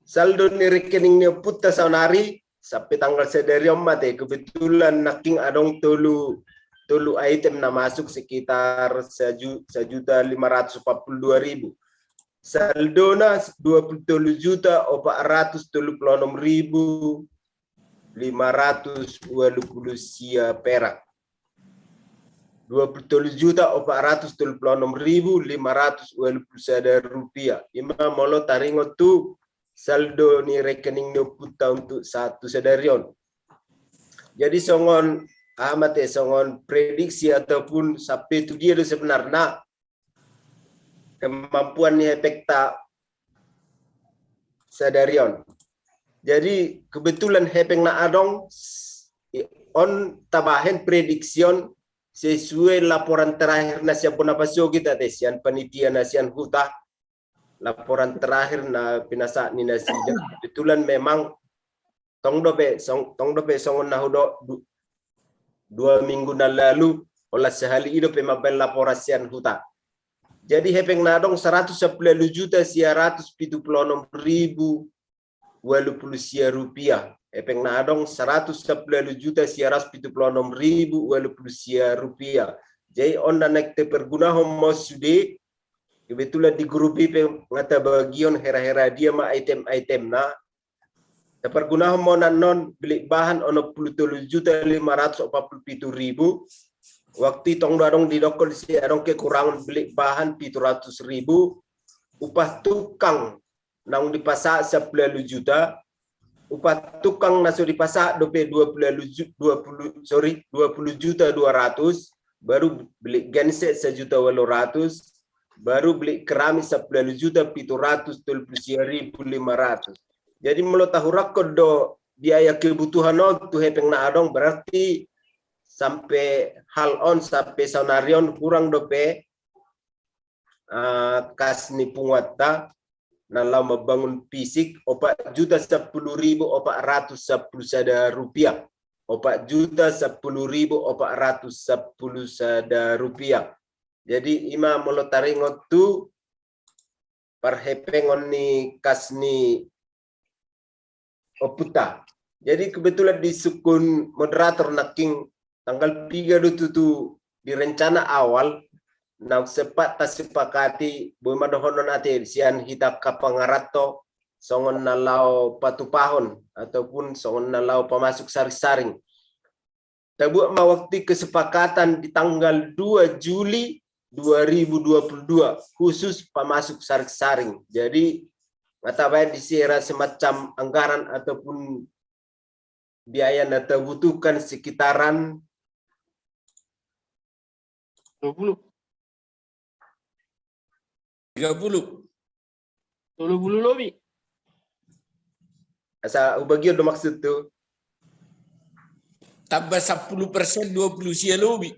saldo ni rekening ni ompunta saonari sampe tanggal sadari on ma ate, kebetulan nangkin adong tolu, tolu item na masuk sekitar saju-, sajuta lima ratus empat puluh dua ribu. Saldona dua puluh tolu juta opat ratus tolu puluh enam ribu lima ratus ualu puluh sia perak. Dua puluh tolu juta opat ratus tolu puluh enam ribu lima ratus ualu puluh sada rupiah. Ima molo taringot tu saldo ni rekening ni ompunta untuk saat tu sadari on. Jadi songon, aha ma ate, songon prediksi ataupun sampe tu dia do sebenarna kemampuan ni hepengta sadari on. Jadi kebetulan hepeng na adong on tabahen prediksi on sesuai laporan terakhir na sian bona pasogit ate, sian panitia na sian huta, laporan terakhir na pinasahat ni nasida. Kebetulan memang tong dope, song-, tong dope songon na hudok du-, dua minggu na lalu, olat sahali i dope mambaen laporan sian huta. Jadi hepeng na adong saratus sampulu ualu juta sia ratus pitu puluh onom ribu ualu puluh sia rupiah. Hepeng na adong saratus sampulu ualu juta sia ratus pitu puluh onom ribu ualu puluh sia rupiah. Jadi on na naeng tapargunahon ma on sude, kebetulan di grup i pe nga tabagion hera-hera dia ma item-itemna. Tapargunahon ma on annon, belik bahan onom puluh tolu juta lima ratus opat puluh pitu ribu. Waktu i tong do adong didokkon disi adong kekurangan belik bahan pitu ratus ribu. Upah tukang naung dipasahat sampulu ualu juta. Upah tukang na so dipasahat dope dua puluh ualu ju-, dua puluh, sorry, dua puluh juta dua ratus, baru belik genset sajuta ualu ratus, baru belik keramik sampulu ualu juta pitu ratus tolu puluh sia ribu lima ratus. Jadi molo tahurakkon do biaya kebutuhan on tu hepeng na adong, berarti sampe hal on, sampe saonari on hurang dope, eh, kas ni punguanta na laho mambangun fisik opat juta sampulu ribu opat ratus sampulu sada rupiah. Opat juta sampulu ribu opat ratus sampulu sada rupiah. Jadi ima molo taringot tu parhepengon ni kas ni ompunta. Jadi kebetulan disungkun moderator nangkin tanggal piga do tutu di rencana awal, naung sempat tasepakati, boi ma dohonon ate sian hita angka pangaranto, songon na laho patupahon ataupun songon na laho pamasuk saring-saring. Tabuat ma waktu i kesepakatan di tanggal dua Juli dua ribu dua puluh dua, khusus pamasuk saring-saring. Jadi nga tabaen disi era semacam anggaran ataupun biaya na tabutuhkan sekitaran dua puluh. Tiga puluh. Tolu puluh lobi. Asa hubagion do maksud tu. Tambah sampulu persen, dua puluh sia lobi.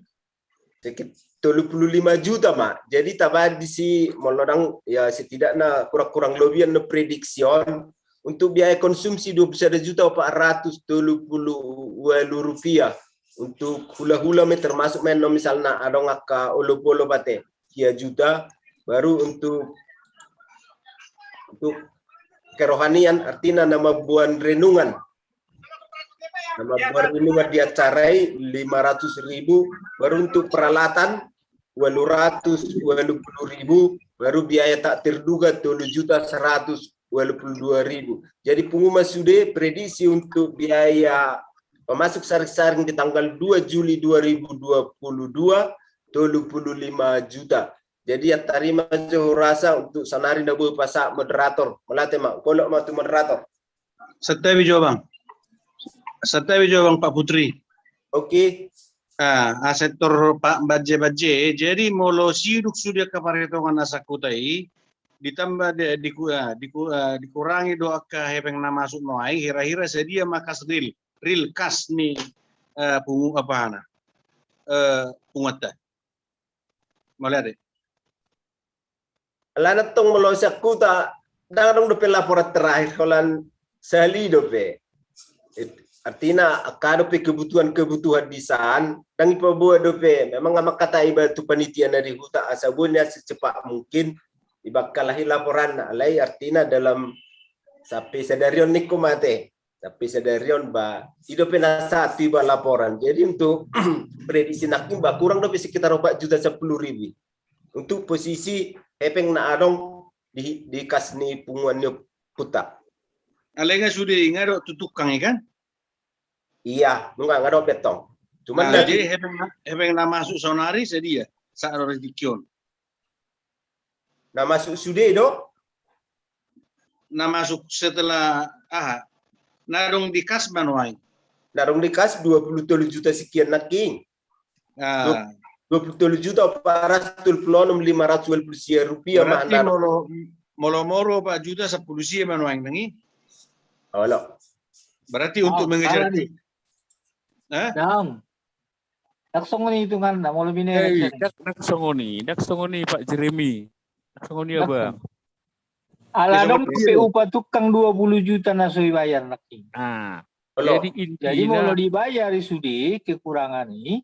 Sekit-, tolu puluh lima juta ma. Jadi tabaen disi molo dang, ya setidakna kurang-kurang lobi annon prediksi on. Untuk biaya konsumsi dua puluh sada juta opat ratus tolu puluh ualu rupiah. Untuk hula-hula ma i termasuk ma annon misalna adong angka olop-olop ate, sia juta, baru untuk, untuk kerohanian, artina na mamboan renungan. Na mamboan renungan di acara i lima ratus ribu, baru untuk peralatan ualu ratus ualu puluh ribu, baru biaya tak terduga tolu juta seratus ualu puluh dua ribu. Jadi pungu ma sude prediksi untuk biaya pamasuk saring-saring di tanggal dua Juli dua ribu dua puluh dua, tolu puluh lima juta. Jadi yang tarima jo hurasa untuk saonari na boi pasahat moderator. Mauliate ma, kolok ma tu moderator. Santabi jo Abang. Santabi jo Abang Pak Putri. Oke. Ah, aset tor pak bajje-bajje. Jadi molo siduk sude angka parhitongan na sangkuta i, ditambah di, di, ah, di, ah, dikurangi do angka hepeng na masuk nuaeng, hira-hira sadia ma kas real, real kas ni, eh, pungu apa na, eh, punguanta. Mauliate. Alana tong molo sangkuta, ndang adong dope laporan terakhir holan sahali dope. Artina angka dope kebutuhan-kebutuhan di san, ndang ipaboa dope. Memang amang kata iba tu panitia na di huta asa boan ia secepat mungkin ibakalahi laporan alai artina dalam sampe sadari on ningku mate. Tapi sadari on ba, i dope na sahat tu iba laporan. Jadi untuk prediksi nangkin ba kurang dope sekitar opat juta sepuluh ribu. Untuk posisi hepeng na adong di, di kas ni punguan ni ompunta. Alai nga sude nga do tu tukang i kan? Iya, nunga nga do betong. Cuman nah, jadi hepeng, hepeng na masuk saonari sadia? Saat rezeki on. Na masuk sude do? Na masuk setelah aha? Na dong di kas manuai. Na dong di kas dua puluh tolu juta sekian nangkin. Ah. Dua puluh tolu juta empat ratus dua puluh enam lima ratus dua puluh sia rupiah. Berarti molo molo moro empat juta sepuluh sia manuai nangi. Halo. Berarti untuk mengejar. Hah? Dong. Ndang songon i hitunganna molo bini. Ndang songon i, ndang songon i Pak Jeremy. Ndang songon i abang. Ala dong dope upa tukang dua puluh juta na so ibayar nangkin. Ah. Jadi molo dibayar i sude kekurangan i,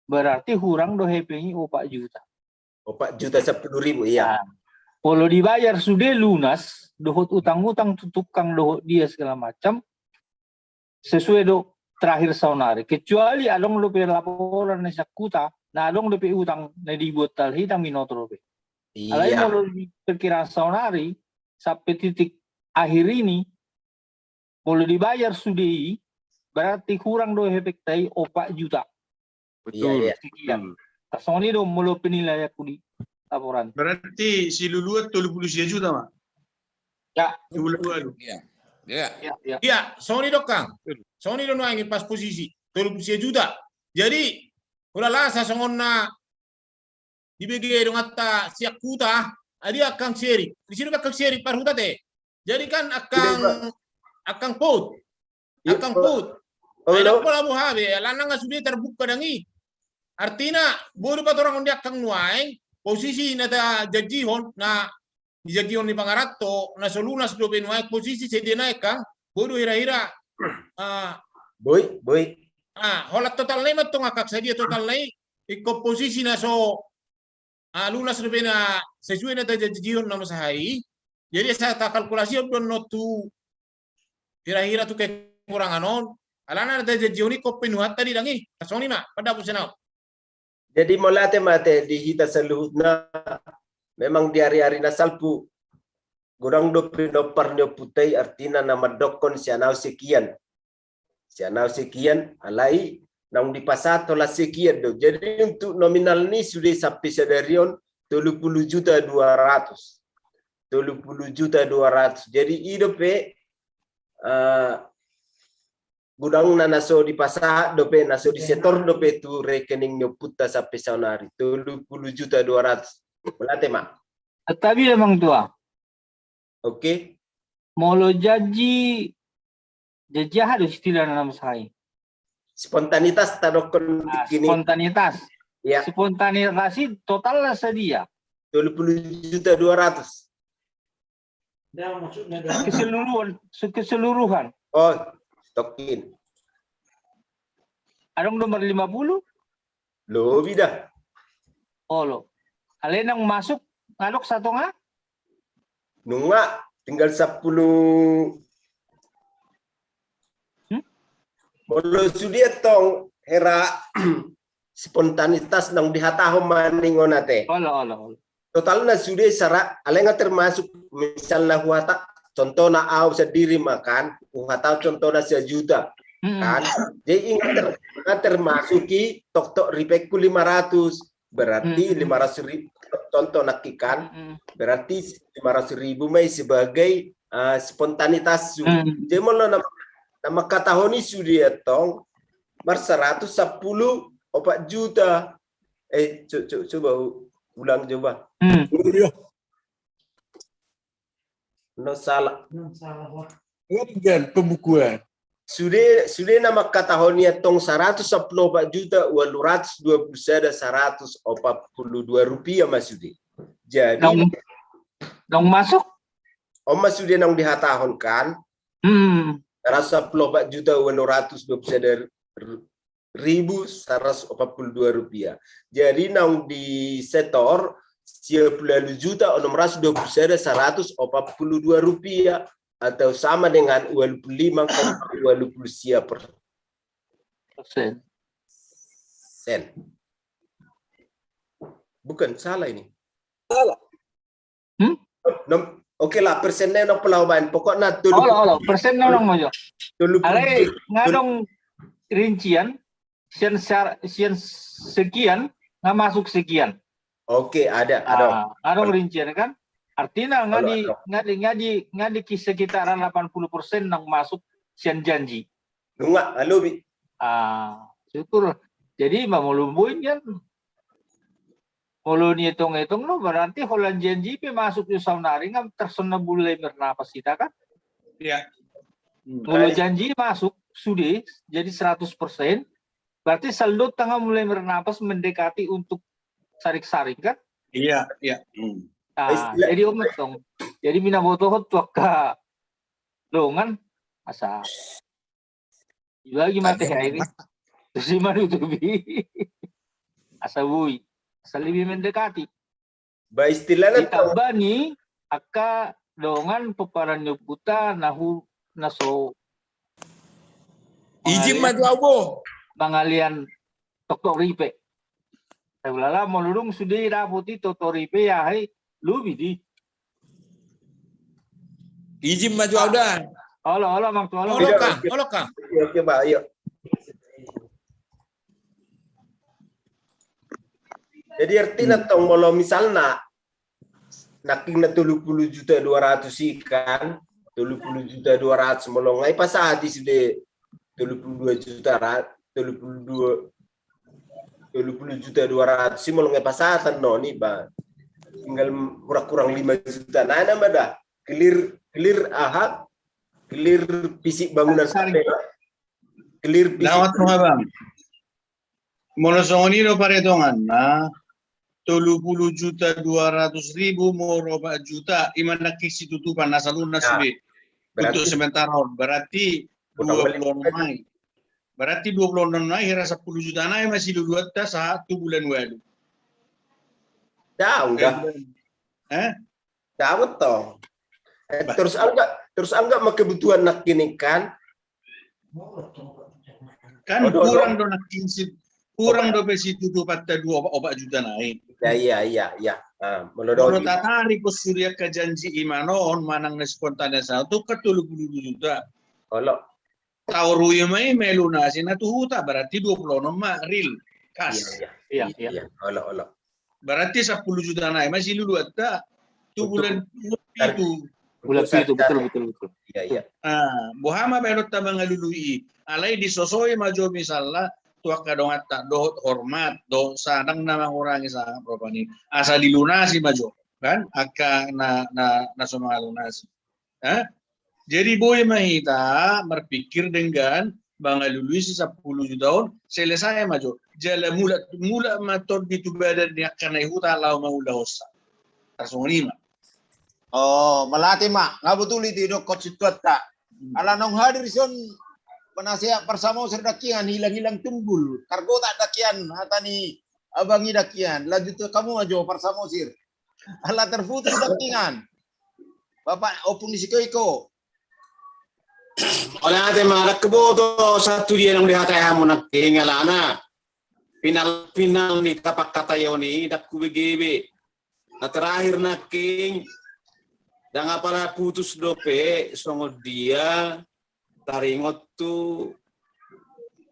berarti hurang do hepeng i opat juta. Opat juta sepuluh ribu, iya. Molo dibayar sude lunas dohot utang-utang tu tukang dohot dia segala macam, sesuai do terakhir saonari. Kecuali adong dope laporan na sangkuta na adong dope utang na dibuat talhitang minotor dope. Alai molo di perkiraan saonari sampe titik akhir ini, molo dibayar sude i, berarti hurang do hepengta i opat juta. Betul. Sekian. Ndang songon i do molo penilaianku di laporan. Berarti si Luluan tolu puluh sia juta ma. Ya. Iya. Iya, songon i do kan. Songon i do nuaeng i pas posisi tolu puluh sia juta. Jadi ulala sa songon na dibege donganta sian huta, adi angkang seri. Di sini angkang seri parhuta te. Jadi kan angkang angkang pot. Angkang pot. Ai ndang pola boha be, alana nga sude tarbuka dang i. Artina boi do patorang on di angkang nuaeng posisi na tajanjihon na dijanjihon ni pangaranto na so lunas dope nuaeng posisi sadia nuaeng kan. Boi do hira-hira. Ah. Boi, boi. Ah, holan totalna i mantong angkang sadia totalna i ingkon posisi na so ah, lunas dope na sesuai na tajanjihon na masa i. Jadi asa takalkulasi on do annon tu hira-hira tu kekurangan on. Alana na tajanjihon i ingkon penuhanta di dang i. Songon i ma pandapot sian au. Jadi mauliate ma ate di hita saluhutna. Memang di ari-ari na salpu godang do pinompar ni ompunta i artina na mandokkon sian au sekian. Sian au sekian, alai naung dipasahat holan sekian do. Jadi untuk nominal ni sude sampe sadari on tolu puluh juta dua ratus. Tolu puluh juta dua ratus. Jadi i dope, eh, godangna na so dipasahat dope, na so disetor dope tu rekening ni ompunta sampe saonari tolu puluh juta dua ratus. Mauliate ma. Tapi memang tua. Oke. Molo janji, janji aha do istilahna na masa i? Spontanitas tadokkon dikini. Spontanitas. Iya. Spontanitas i totalna sadia? Tolu puluh juta dua ratus. Keseluruhan, keseluruhan. Oh, tokin. Adong nomor lima puluh? Lobi da. Olo. Alai naung masuk ngadok satonga? Nunga tinggal sapuluh. Hmm? Molo sude tong hera spontanitas naung dihatahon ma ningon ate. Olo, olo, olo. Totalna sude sara, alai nga termasuk misalna huhata, contohna au sandiri ma kan, huhatahon contohna sajuta. Hmm. Kan? Jadi ingat ter, nga termasuk i toktok ripengku lima ratus. Berarti lima ratus ribu, contoh nangkin kan, berarti lima ratus ribu ma i sebagai, eh, spontanitas su. Jadi molo na, na mangkatahon i sude tong, mar saratus sapuluh opat juta. Eh, co-, co-, coba u-, ulang coba. Hmm. No salah. Kan pembukuan. Sude, sude na mangkatahon i antong saratus sampulu opat juta ualu ratus dua pulu sada saratus opat pulu dua rupiah ma sude. Jadi Naung, naung masuk? On ma sude naung dihatahon kan? Hmm. Saratus sampulu opat juta ualu ratus dua pulu sada ru-, ribu saratus opat pulu dua rupiah. Jadi naung disetor sia pulu ualu juta onom ratus dua pulu sada saratus opat pulu dua rupiah atau sama dengan ualu pulu lima koma ualu pulu sia per- Persen. sen. Bukan, salah ini. Salah. Hmm? Nom-, oke lah, persenna nang pelawaban. Pokokna tolu Olo, olo, persen nang nang mojo. tolu pulu Alai ngadong rincian, sian sar-, sian sekian, nggak masuk sekian. Oke, ada, ada. Ah, ngadong rincian kan? Artinya ngadi, ngadi, ngadi, ngadi ki sekitaran delapan puluh persen nang masuk sian janji. Nunga, halo, Bi. Ah, syukur. Jadi, ma molo boin kan? Molo ni etong-etong no, berarti holan janji pe masuk di saunari, ngam tersona mulai mernapas kita kan? Iya. Molo janji masuk, sude, jadi seratus persen, berarti saldo tangah mulai mernapas mendekati untuk sarik-sarik kan? Iya, iya. Hmm. Ah, jadi omet dong. Jadi mina botohot tu angka dongan, asa. Ibagi mate hai ini. Terus ima nutupi. Asa boi. Asa lebih mendekati. Ba istilahna ditambah ni angka dongan pomparan ni ompunta nahu naso izin ma tu au bo. Mangalian toktok ripe. Ulala molo dung sude dapot i toktok ripe ya hai lubi di. Izin ma tu au da. Olo, olo, Mang Tuan. Olo ka, olo ka. Oke, oke, Pak, ayo. Jadi artinya tong molo misalna nangkin na tolu pulu juta dua ratus i kan, tolu pulu juta dua ratus molo ngai pasahat i sude tolu pulu dua juta ra-, tolu pulu dua, tolu pulu juta dua ratus i molo ngai pasahat annon i ba tinggal kurang-kurang lima juta. Nah, nama dah clear, clear aha? Clear fisik bangunan. Clear fisik. Dawat ma bang. Molo songon i do paretonganna, tolu pulu juta dua ratus ribu molo opat juta, ima nangkin situtupan na saluhutna sude. Untuk sementara on, berarti dua pulu onom nai. Berarti dua pulu onom nai hira sampulu juta nai ma siluluanta sahat tu bulan ualu. Daun dah. Eh? Dapat toh. Eh, terus angka, terus angka ma kebutuhan nangkin kan? Kan kurang do nangkin sit, kurang do pe situtupanta dua opat juta nai. Ya, iya, iya, iya. Molo tatarik on sude angka janji i ma on manang na spontaneous tu kan tolu pulu dua juta. Olo. Taurui ma i melunasi na tu huta berarti dua pulu onom ma real kas. Iya, iya. Olo, olo. Berarti sampulu juta nai ma siluluanta tu bulan pitu. Bulan pitu, betul, betul, betul. Iya, iya. Boha ma baenonta mangalului i. Alai disosoi ma jo misalna tu angka donganta dohot hormat dohot sangap na mangurangi sangap rupani. Asa dilunasi ma jo kan angka na, na, na so mangalunasi. Jadi boi ma hita marpikir denggan mangalului si sampulu juta on selesai ma jo. Jala mulak, mulak ma tondi tu badan ni angka na i huta laho mangulahonsa. Tarsongon i ma. Oh, mauliate ma, nga betul i didokkon situatta. Ala naung hadir son penasehat Parsamosir dakian hilang-hilang tumbul. Kargotak dakian hata ni abang i dakian. Lanjut tu hamu ma jo Parsamosir. Ala terputus dakian. Bapak ompung ni si Koiko. Mauliate ma, ndang huboto sahat tu dia naung dihatai hamu nangkin alana. Final-final ni hata pangkataion i ndang hubege be. Na terakhir nangkin ndang apala putus dope songon dia taringot tu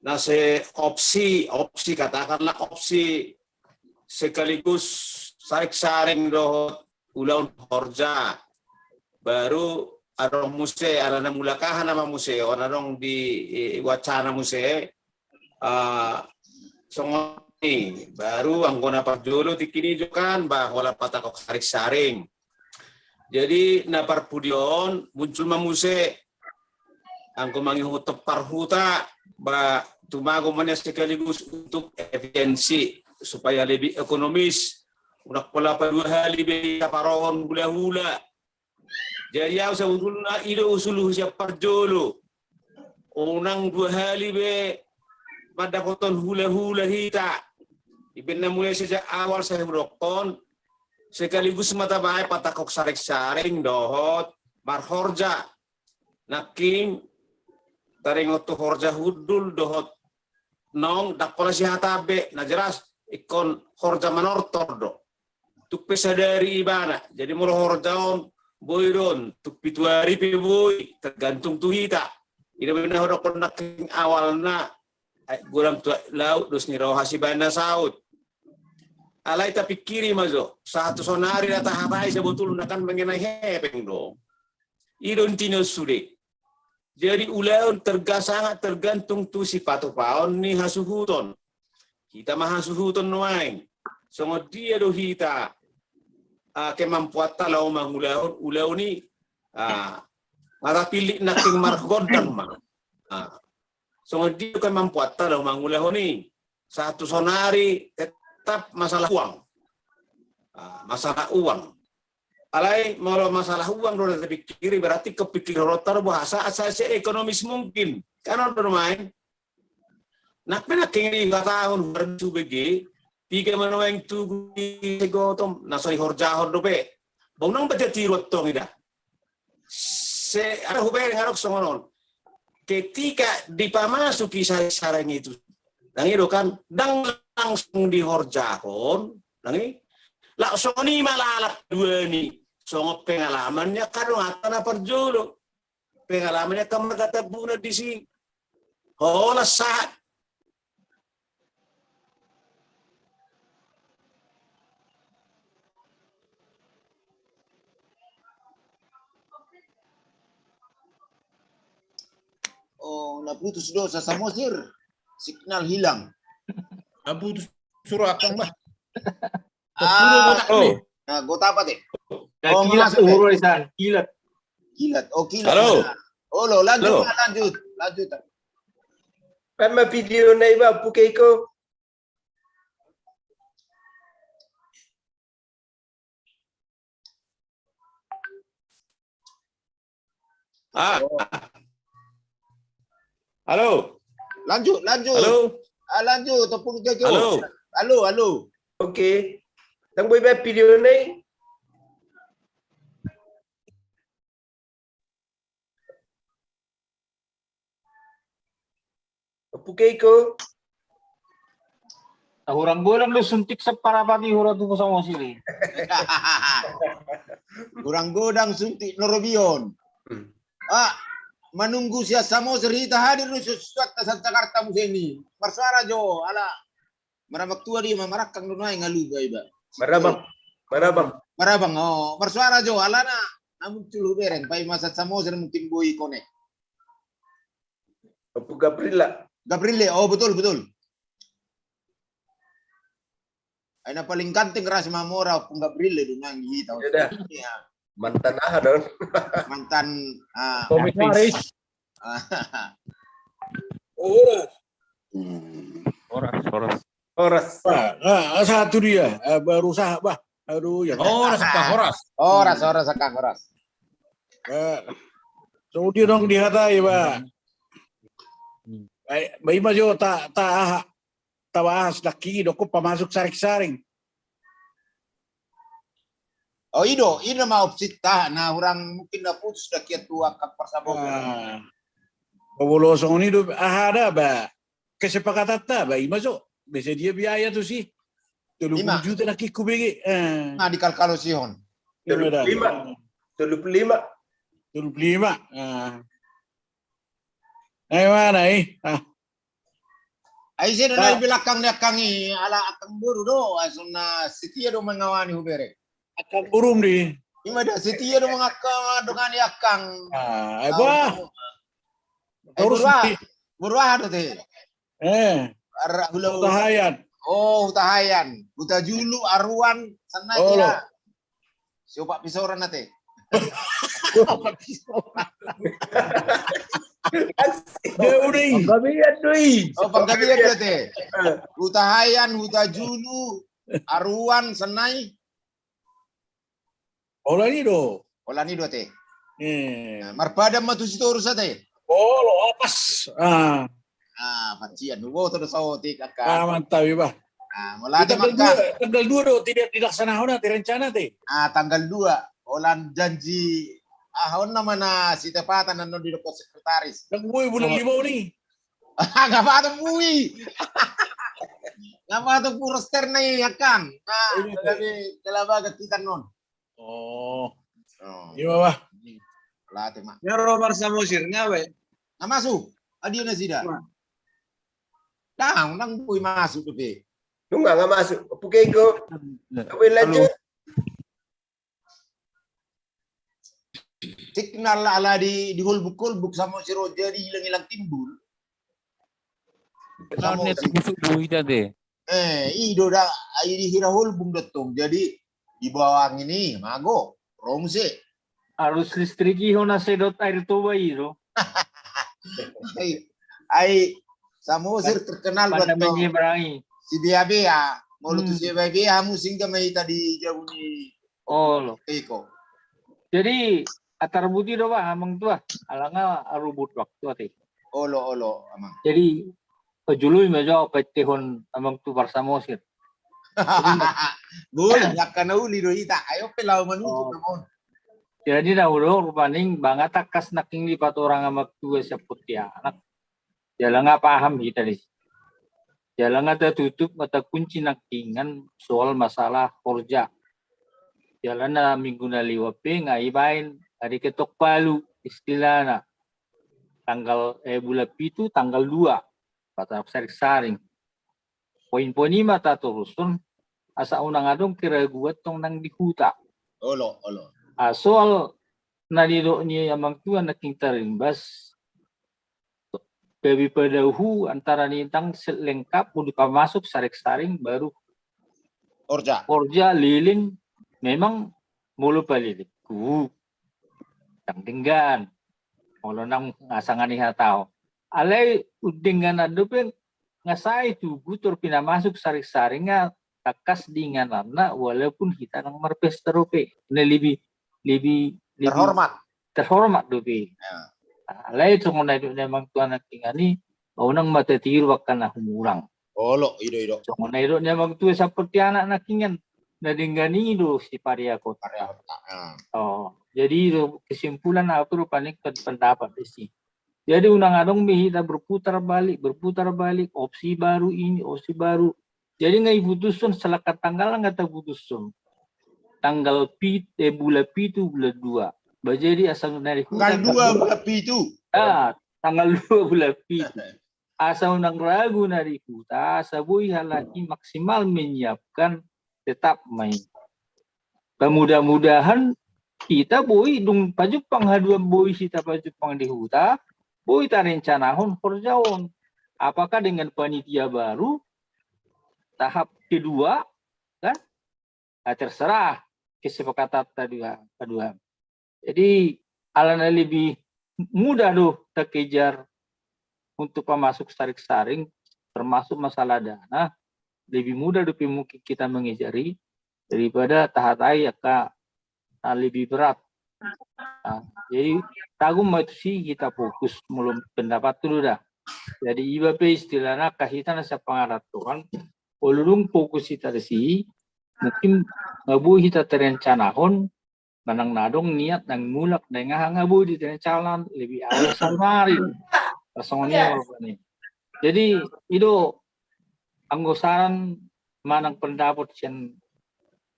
na se opsi, opsi katakanlah opsi sekaligus saring-saring dohot ulaon horja. Baru adong muse, alana mulak aha nama muse on adong di wacana muse, songon i, baru anggo na parjolo tingki i jo kan, ba holan patangkok saring-saring. Jadi na parpudi on muncul ma muse, anggo mangihuthon parhuta, ba tumagon ma nian sekaligus untuk efisiensi, supaya lebih ekonomis, unang pola padua hali be taparohon hula-hula. Jadi au sebetulna i do usulhu sian parjolo. Unang dua hali be mandapothon hula-hula hita. Ibaen na mulai sejak awal sai hudokkon, sekaligus ma tabaen patangkok saring-saring dohot marhorja. Nangkin taringot tu horja hundul dohot nong, ndang pola sihata be, na jelas ingkon horja manortor do. Tung pe sadari ibana. Jadi molo horja on, boi do on, tung pitu ari pe boi, tergantung tu hita. I do umbahen na hudokkon nangkin awalna, ai godang tu laut, dos ni roha sibaen na saut. Alai tapingkiri ma jo, sahat tu saonari na tahatai sebetulna kan mengenai hepeng do. I do intina on sude. Jadi ulaon terga-, sangat tergantung tu sipatupaon ni hasuhuton. Hita ma hasuhuton nuaeng. Songon dia do hita, ah, kemampuanta laho mangulahon ulaon i, ah, nga tapillit nangkin margondang ma. Ah, songon dia do kemampuanta laho mangulahon i. Sahat tu saonari tetap masalah uang. Ah, masalah uang. Alai molo masalah uang do na tapingkiri, berarti ingkon pingkirhononta do boasa asa se ekonomis mungkin. Kan on do nuaeng. Nang pe nangkin i huhatahon, huarbisu bege, piga ma nuaeng tugu i, segotom na so dihorjahon dope. Ba unang baca tiru antong i da. Se, ada hubereng adong songon on. Ketika dipamasuki saring-saring itu, nang i do kan, ndang langsung dihorjahon, nang i, laos songon i ma lalap dua ni, songon pengalaman ni angka donganta na parjolo. Pengalaman ni angka marga Tambunan disi. Holan sahat. Oh, na putus do sa Samosir. Signal hilang. Na putus surat kan, bah. Ah, sepuluh kotak oh. Nih. Nah, gotap apa te? Oh, kilat masuk, eh. Urusan, kilat. Kilat, oh, kilat. Halo. Nah. Oh, lo, lanjut, halo. Pak, lanjut. Lanjut. Kan ma video na iba, Pukeiko. Ah. Oh. Halo. Lanjut, lanjut. Halo. Ah, lanjut, tepung jago. Halo. Halo, halo. Oke. Tang boi ba video ni. Pukeiko. Ah, hurang godang do suntik separapati hura tu Samosir i. Hurang godang suntik norobion. Hmm. Ah, manunggu sian Samosir hita hadir do susuatta sian Jakarta muse ni. Marsuara jo, ala marabang tua dia ma, marangkang do nuaeng, nga lupa iba. Marabang. Marabang. Marabang, oh, marsuara jo, alana na muncul hubereng, paima sian Samosir mungkin boi konek. Ompung Gabrilla. Gabrilla, oh, betul, betul. Ai na paling ganteng ras mamora Ompung Gabrilla do nang hita. Iya dah. Iya. Mantan aha do on? Mantan, ah, komisaris. Horas. Hmm. Horas, horas. Horas. Ah, ah, satu dia, ah, berusaha, bah. Aduh, ya. Horas, Kang, horas. Horas, horas, Kang, horas. Eh, so dia dong dihatai, bah. Hmm. Ai, bah, ima jo ta, ta aha, tabahas daki, doko pamasuk saring-saring. Oh, i do, i do ma opsinta, na hurang mungkin na putus daki tu angka parsabot. Ah. Bolo songon i do, aha da, bah. Kesepakatanta, bah, ima jo. Biasa dia biaya tu si. Tolu pulu juta na kikku bege. Eh. Nah, dikalkalosihon. Tolu pulu lima. Tolu pulu lima. Tolu pulu lima. Ah. Ai mana i? Ah. Ai ise do na di belakang ni angkang i, ala angkang boru do, asonna setia do mangawani hubereng. Angkang borum di. Ima da setia do mangawani angkang. Ah, ai bah. Boru aha? Boru aha do te? Eh. Ar-, hula-hula. Hutahaean. Oh, Hutahaean. Hutajulu, Aruan, Sennai. Olo. Siopat pisoran ate. Dia udah. Panggabean do i. Oh, Panggabean do ate. Hutahaean, Hutajulu, Aruan, Sennai. Holan i do. Holan i do ate. Eh. Nah, marpadan ma tu Sitorus ate. Oh, lopas. Ah. Ah, pacian. Huboto do saotik angka. Ah, mantap i bah. Ah, molo ate tanggal dua, tanggal dua do tidak dilaksanakan ate rencana ate. Ah, tanggal dua. Holan janji. Ah, on nama na sitepatan annon didok sekretaris. Nang boi bulan lima on i. Nga patong bui. Nga patong puros terna i angka. Nah, jadi kelabaga kita non. Oh. Oh. Iya bah. Latih mak. Ya Robar Samosir ngawe. Nga masuk. Adia nasida. Dang, dang bui masuk tu pe. Nunga nga masuk. Puke iko. Tapi lanjut. Signal ala di, di holbung-holbung Samosir on jadi hilang-hilang timbul. Samosir. Busuk bui tadi. Eh, i do da, ai di hira holbung dottong. Jadi di bawah ini mago, rongse. Arus listrik i hona sedot Air Toba i do. Ai, ai Samosir terkenal dottong. Si bea-bea, molo tu si bea-bea hamu singgah ma hita di jabu ni. Olo. Iko. Jadi atar buti do bah amang tua. Alanga arubut waktu ate. Olo, olo amang. Jadi pajului ma jo paitehon amang tu Parsamosir. Boleh, yakka na uli do ita. Ayo pe laho manuju namon. Jadi na ulo rupaning banga tangkas nangking lipat orang amang tua siaput anak. Jala nga paham hita di si. Jala nga tatutup mata kunci nangkingan soal masalah horja. Jala na minggu na liwat pe nga ibaen ari ketok palu istilahna. Tanggal, eh, bulan pitu tanggal dua. Patarap saring-saring. Poin-poin i ma tatoruson asa unang adong keraguan tong nang di huta. Olo, olo. Ah, soal na nidok ni amang tua nangking tarimbas gabe padahu antara ni tang lengkap mau dipamasuk saring-saring baru horja. Horja leleng memang molo palelengku. Tang denggan. Molo nang asangani hatau. Alai denggan ando pe nga sai tugu tor pinamasuk saring-saring nga tangkas di ingananna walaupun hita nang marpesta dope. Na lebih lebih terhormat. Terhormat dope. Alai songon na didok ni amang tua nangkingan i, unang ma tatiru angka na humurang. Olo, i do, i do. Songon na didok ni amang tua saporti anak nangkingan. Na denggan i do si pariakon. Pariakon. Oh, jadi i do kesimpulan au tu do panik pendapat di si. Jadi unang adong be hita berputar balik, berputar balik, opsi baru ini, opsi baru. Jadi nga iputushon salangkap tanggal nga taputushon. Tanggal pit, eh, bulan pitu, bulan dua. Ba jadi asa na di huta tanggal dua bulan pitu. Ah, tanggal dua bulan pitu. Asa unang ragu na di huta, asa boi halak i maksimal menyiapkan tetap main. Mudah-mudahan hita boi dung pajumpang haduan boi hita pajumpang di huta, boi tarencanahon horja on. Apakah dengan panitia baru tahap kedua kan? Ah, terserah kesepakatan tadi dua. Jadi alana lebih mudah do takejar untuk pamasuk saring-saring termasuk masalah dana, lebih mudah dope mungkin kita mengejar i daripada tahatai angka na lebih berat. Nah, jadi tanggung ma tusi hita fokus molo pendapat tu do da. Jadi iba pe istilahna angka hita na sapangarantoan, olo dung fokus hita di si, mungkin nga boi hita tarencanahon manang na adong niat nang mulak nang aha nga boi di tarencanahon lebih awal saonari. Songon i ma rupani. Jadi i do anggo saran manang pendapat sian,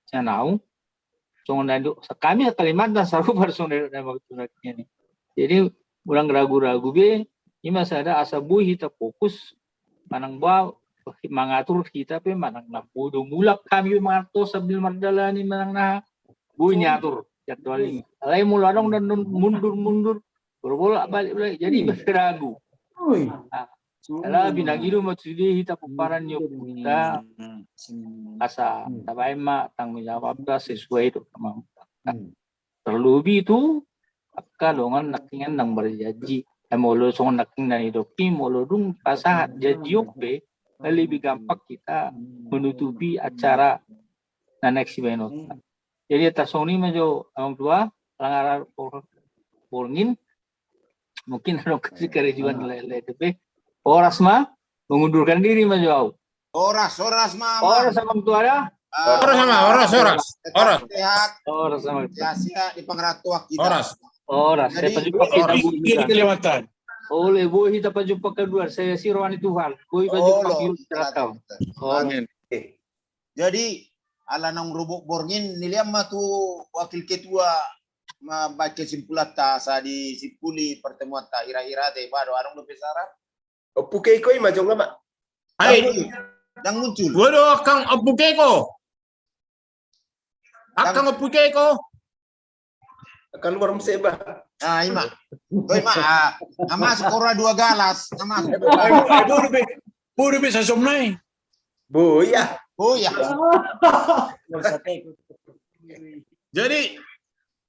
sian au. Songon na didok kami Kalimantan sarupa songon na didok na waktu ini. Jadi unang ragu-ragu be, i ma sada asa boi hita fokus manang ba mangatur hita pe manang na podo mulak hami mangantos sambil mardalani manang na boi niatur jadwal i. Alai molo adong dan mundur-mundur, bolak-balik, jadi ragu. Ala binagi do ma sude hita pomparan ni ompunta, asa tabaen ma tanggung jawabta sesuai do kemampuan. Terlebih tu angka dongan nangkiningan na marjanji. Eh, molo songon nangkiningan na nidokki, molo dung pasahat janji on pe, lebih gampang hita menutupi acara na naeng sibaenonta. Jadi tarsongon i ma jo amang tua, lang ara borngin, mungkin adong hasian karejoan lain-lain dope. Horas ma, mengundurkan diri ma jo au. Horas, horas ma. Horas amang tua da. Horas ma, horas, horas. Horas. Sehat. Horas amang tua. Sehat-sehat di pangarantoan hita. Horas. Horas. Jadi, saya pajumpang hita di Kalimantan. Oleh boi hita pajumpang kedua, saya si rohani Tuhan. Boi pajumpang hita. Amin. Jadi ala naung rubo borngin, nilehon ma tu wakil ketua mambaen kesimpulanta asa disimpuli pertemuanta, hira-hira te ba do adong dope saran. Ompu Keiko i ma jong ma. Ai. Ndang muncul. Waduh, angkang Ompu Keiko. Angkang Ompu Keiko. Keluar muse ba. Ah, ima. Oi ma. Ah, nama sekolah dua galas. Nama. Bodo be. Bodo be sasomna i. Bo iya. Bo iya. Jadi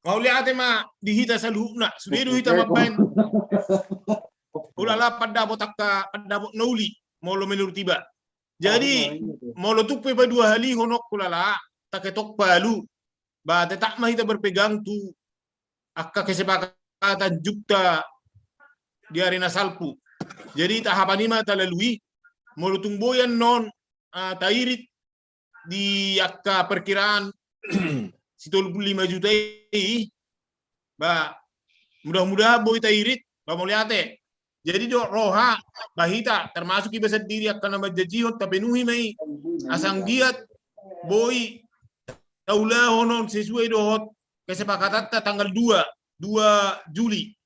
mauliate ma di hita saluhutna, sude do hita mambaen. Ulala pandapot angka pandapot na uli molo menurut iba. Jadi molo tung pe paduahalihon on ulala, taketok palu, ba tetap ma hita berpegang tu angka kesepakatan jungkir di ari na salpu. Jadi tahapan i ma talalui, molo tung boi annon tairit di angka perkiraan si tolu pulu lima juta i, ba mudah-mudahan boi tairit, ba mauliate. Jadi do roha ba hita, termasuk iba sandiri angka na manjanjihon, tapenuhi ma i. Asa anggiat boi taulahon on sesuai dohot kesepakatanta tanggal dua, dua Juli,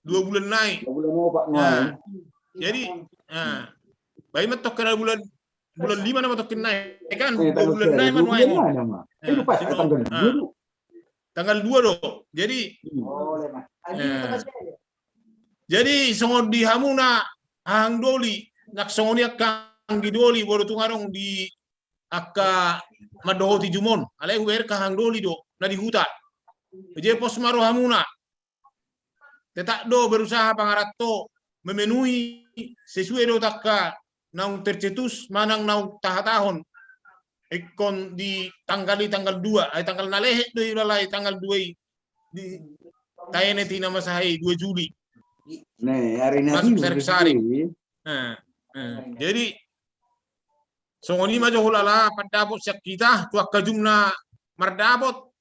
dua bulan nai. Dua bulan nai. Jadi ba i ma tongkin bulan, bulan lima nama tongkin nai kan, dua bulan nai ma nuaeng. Tanggal dua do. Jadi jadi songon di hamuna hahang doli, nang songon i angka anggi doli, molo tung adong di angka mandohoti jumon, alai hubereng hahang doli do na di huta. Jadi pos ma rohamuna. Tetap do berusaha pangaranto memenuhi sesuai do angka naung tercetus manang naung tahatahon. Ingkon di tanggal i, tanggal dua, ai tanggal na lehet do i ulala i, tanggal dua i di taenet i na masa i, dua Juli. Masuk saring-saring. Jadi songon i ma jo ulala pandapot sian hita tu angka jumna mardapot.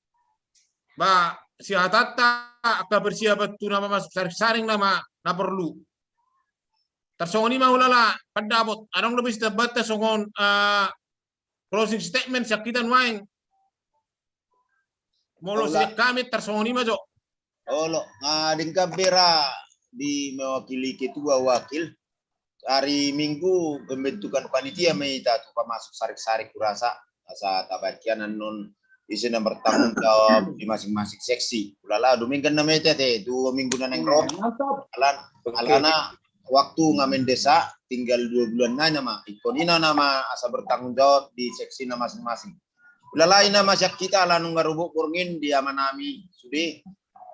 Ba sihatanta, angka persiapan tu na masuk saring-saring nama na porlu. Tarsongon i ma ulala pandapot, adong dope sitambanta songon closing statement sian hita nuaeng? Molo sian hami tarsongon i ma jo. Olo, denggan be ra di mewakili ketua wakil. Hari Minggu pembentukan panitia ma hita tu pamasuk saring-saring hurasa, asa tabaen hian annon ise na bertanggung jawab di masing-masing seksi. Ulala, dumenggan nama hita te tu minggu na naeng ro. Alana waktu nga mendesak, tinggal dua bulan nai nama. Ingkon i nama asa bertanggung jawab di seksina masing-masing. Ulala, i nama sian hita, ala nunga rubo borngin di amanami sude.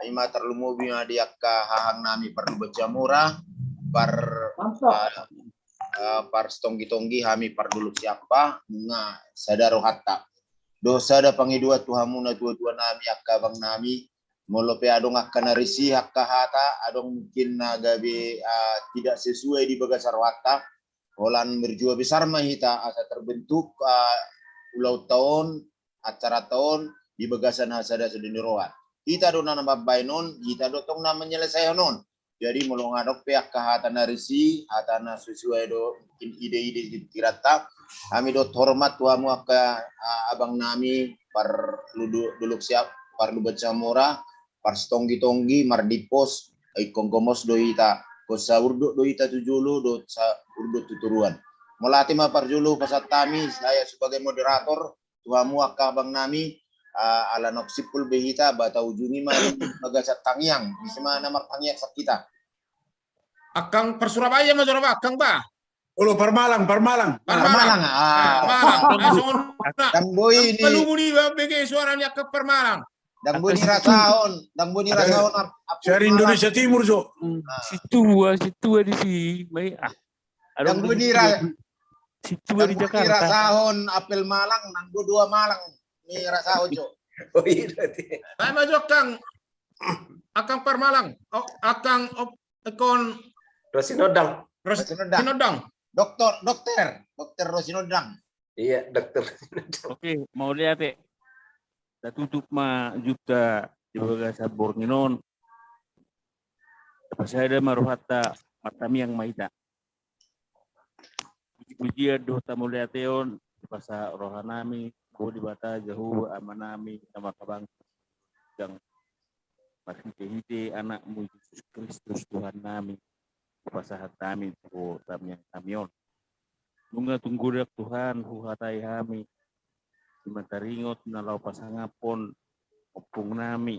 Ima tarlumobi ma di angka hahangnami Parluban Siamora, par parsitonggi-tonggi hami pardolok Siampa, nunga sada rohanta dohot sada pangidoan tu hamu na tua-tuanami, angka abangnami. Molo pe adong angka na risih angka hata, adong mungkin na gabe tidak sesuai di bagasan rohanta, holan merjuang besar ma hita asa terbentuk ulaonta on, acaranta on di bagasan hasada sada ni roha. Hita do na mambaen on, hita do tong na menyelesaikan on. Jadi molo adong pe angka hata na risih, hata na sesuai do mungkin ide-ide di pikiranta, hami dohot hormat tu hamu angka abangnami Parluban, dolok Siampa, Parluban Siamora, parsitonggi-tonggi, mardimpos, ingkon gomos do hita, ingkon saurdot do hita tu jolo dohot saurdot tu toruan. Mauliate ma parjolo pasahat hami, saya sebagai moderator, tu hamu angka abangnami, ala naung simpul be hita, ba taujungi ma di bagasan tangiang, ise ma na martangiang sian hita. Angkang par Surabaya ma jolo ba, angkang ba. Olo, par Malang, par Malang. Par Malang. Malang, ah. Ah, Malang. Langsung on. Dang boi ni. Malumu ni ba bege suara ni angkang par Malang. Dang boi ni rasahon, dang boi ni rasahon ap-, ap-, Indonesia Timur, so. Ah. Situa, situa di si, mai, ah. Dang boi ni ra-, situa di Jakarta. Dang boi ni rasahon apel Malang, nang do dua Malang ni rasahon, so. Oh, iya, berarti. Baen ma jo angkang, angkang par Malang. Oh, angkang op-, Ekon Rosinodang. Ros-, Rosinodang. Sinodang. Dokter, dokter, dokter Rosinodang. Iya, dokter Rosinodang. Oke, mauliate. Tatutup ma jumpa di bagasan borngin on. Pasada ma rohanta, martamiang ma hita. Puji-pujian dohot hamauliateon dipasahat rohanami tu Debata Jahowa Amanami na marhabangsa, marhite-hite Anakmu Jesus Kristus Tuhannami, dipasahat hami tu tamiang nami on. Nunga tung godang Tuhan huhatai hami, ima taringot na laho pasangaphon ompungnami,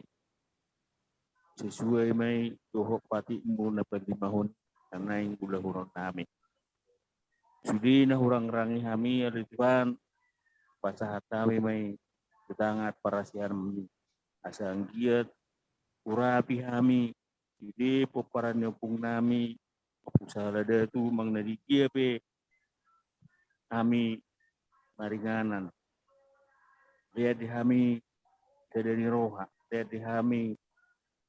sesuai ma i dohot patikmu na palimahon na naeng ulahononnami. Sude na hurang rangi hami, ale Tuhan, pasahat hami ma i tu tangan parasianmi, asa anggiat urapi hami sude pomparan ni ompungnami, Ompu Sahadatu, manang na di dia pe hami maringanan. Lean di hami sada ni roha, lean di hami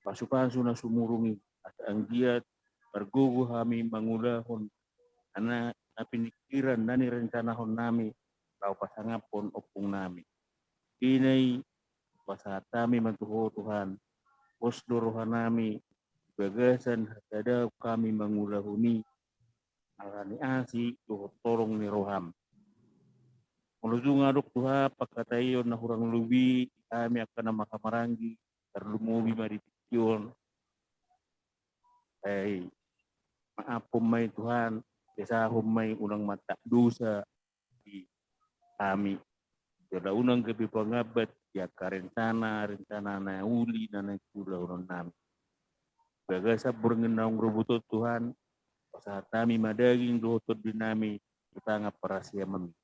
pasu-pasu na sumurung i, asa anggiat margogo hami mangulahon na, na piningkiran na nirencanahonnami laho pasangaphon ompungnami. Inna i pasahat hami ma tu Ho Tuhan, pos do rohanami, di bagasan hasadaon hami mangulahon i, ala ni asi dohot holong ni roham. Molo tung adong Tuhan pangkataion na hurang lobi di hami angka na marhahamaranggi, tarlumobi ma di tingki on. Ai, maaphon ma i Tuhan, pesahon ma i, unang ma tadosa di hami. Jala unang gabe pangambat di angka rencana, rencana na uli na naeng ulahonon nami. Bagasan borngin naung robot on Tuhan, pasahat hami ma daging dohot tondi nami tu tangan parasianmi.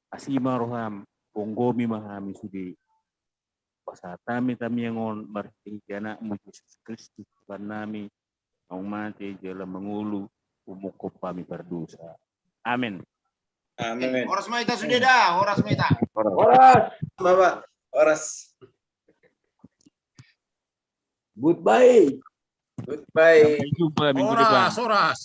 Asi ma roham, ponggomi ma hami sude. Pasahat hami tamiang on marhite-hite Anakmu Jesus Kristus Tuhan nami, naung mate jala mangolu, umungkop hami pardosa. Amen. Amen. Horas ma hita sude da, horas ma hita. Horas. Bapak, horas. Goodbye. Goodbye. Sampai jumpa minggu depan. Horas, horas.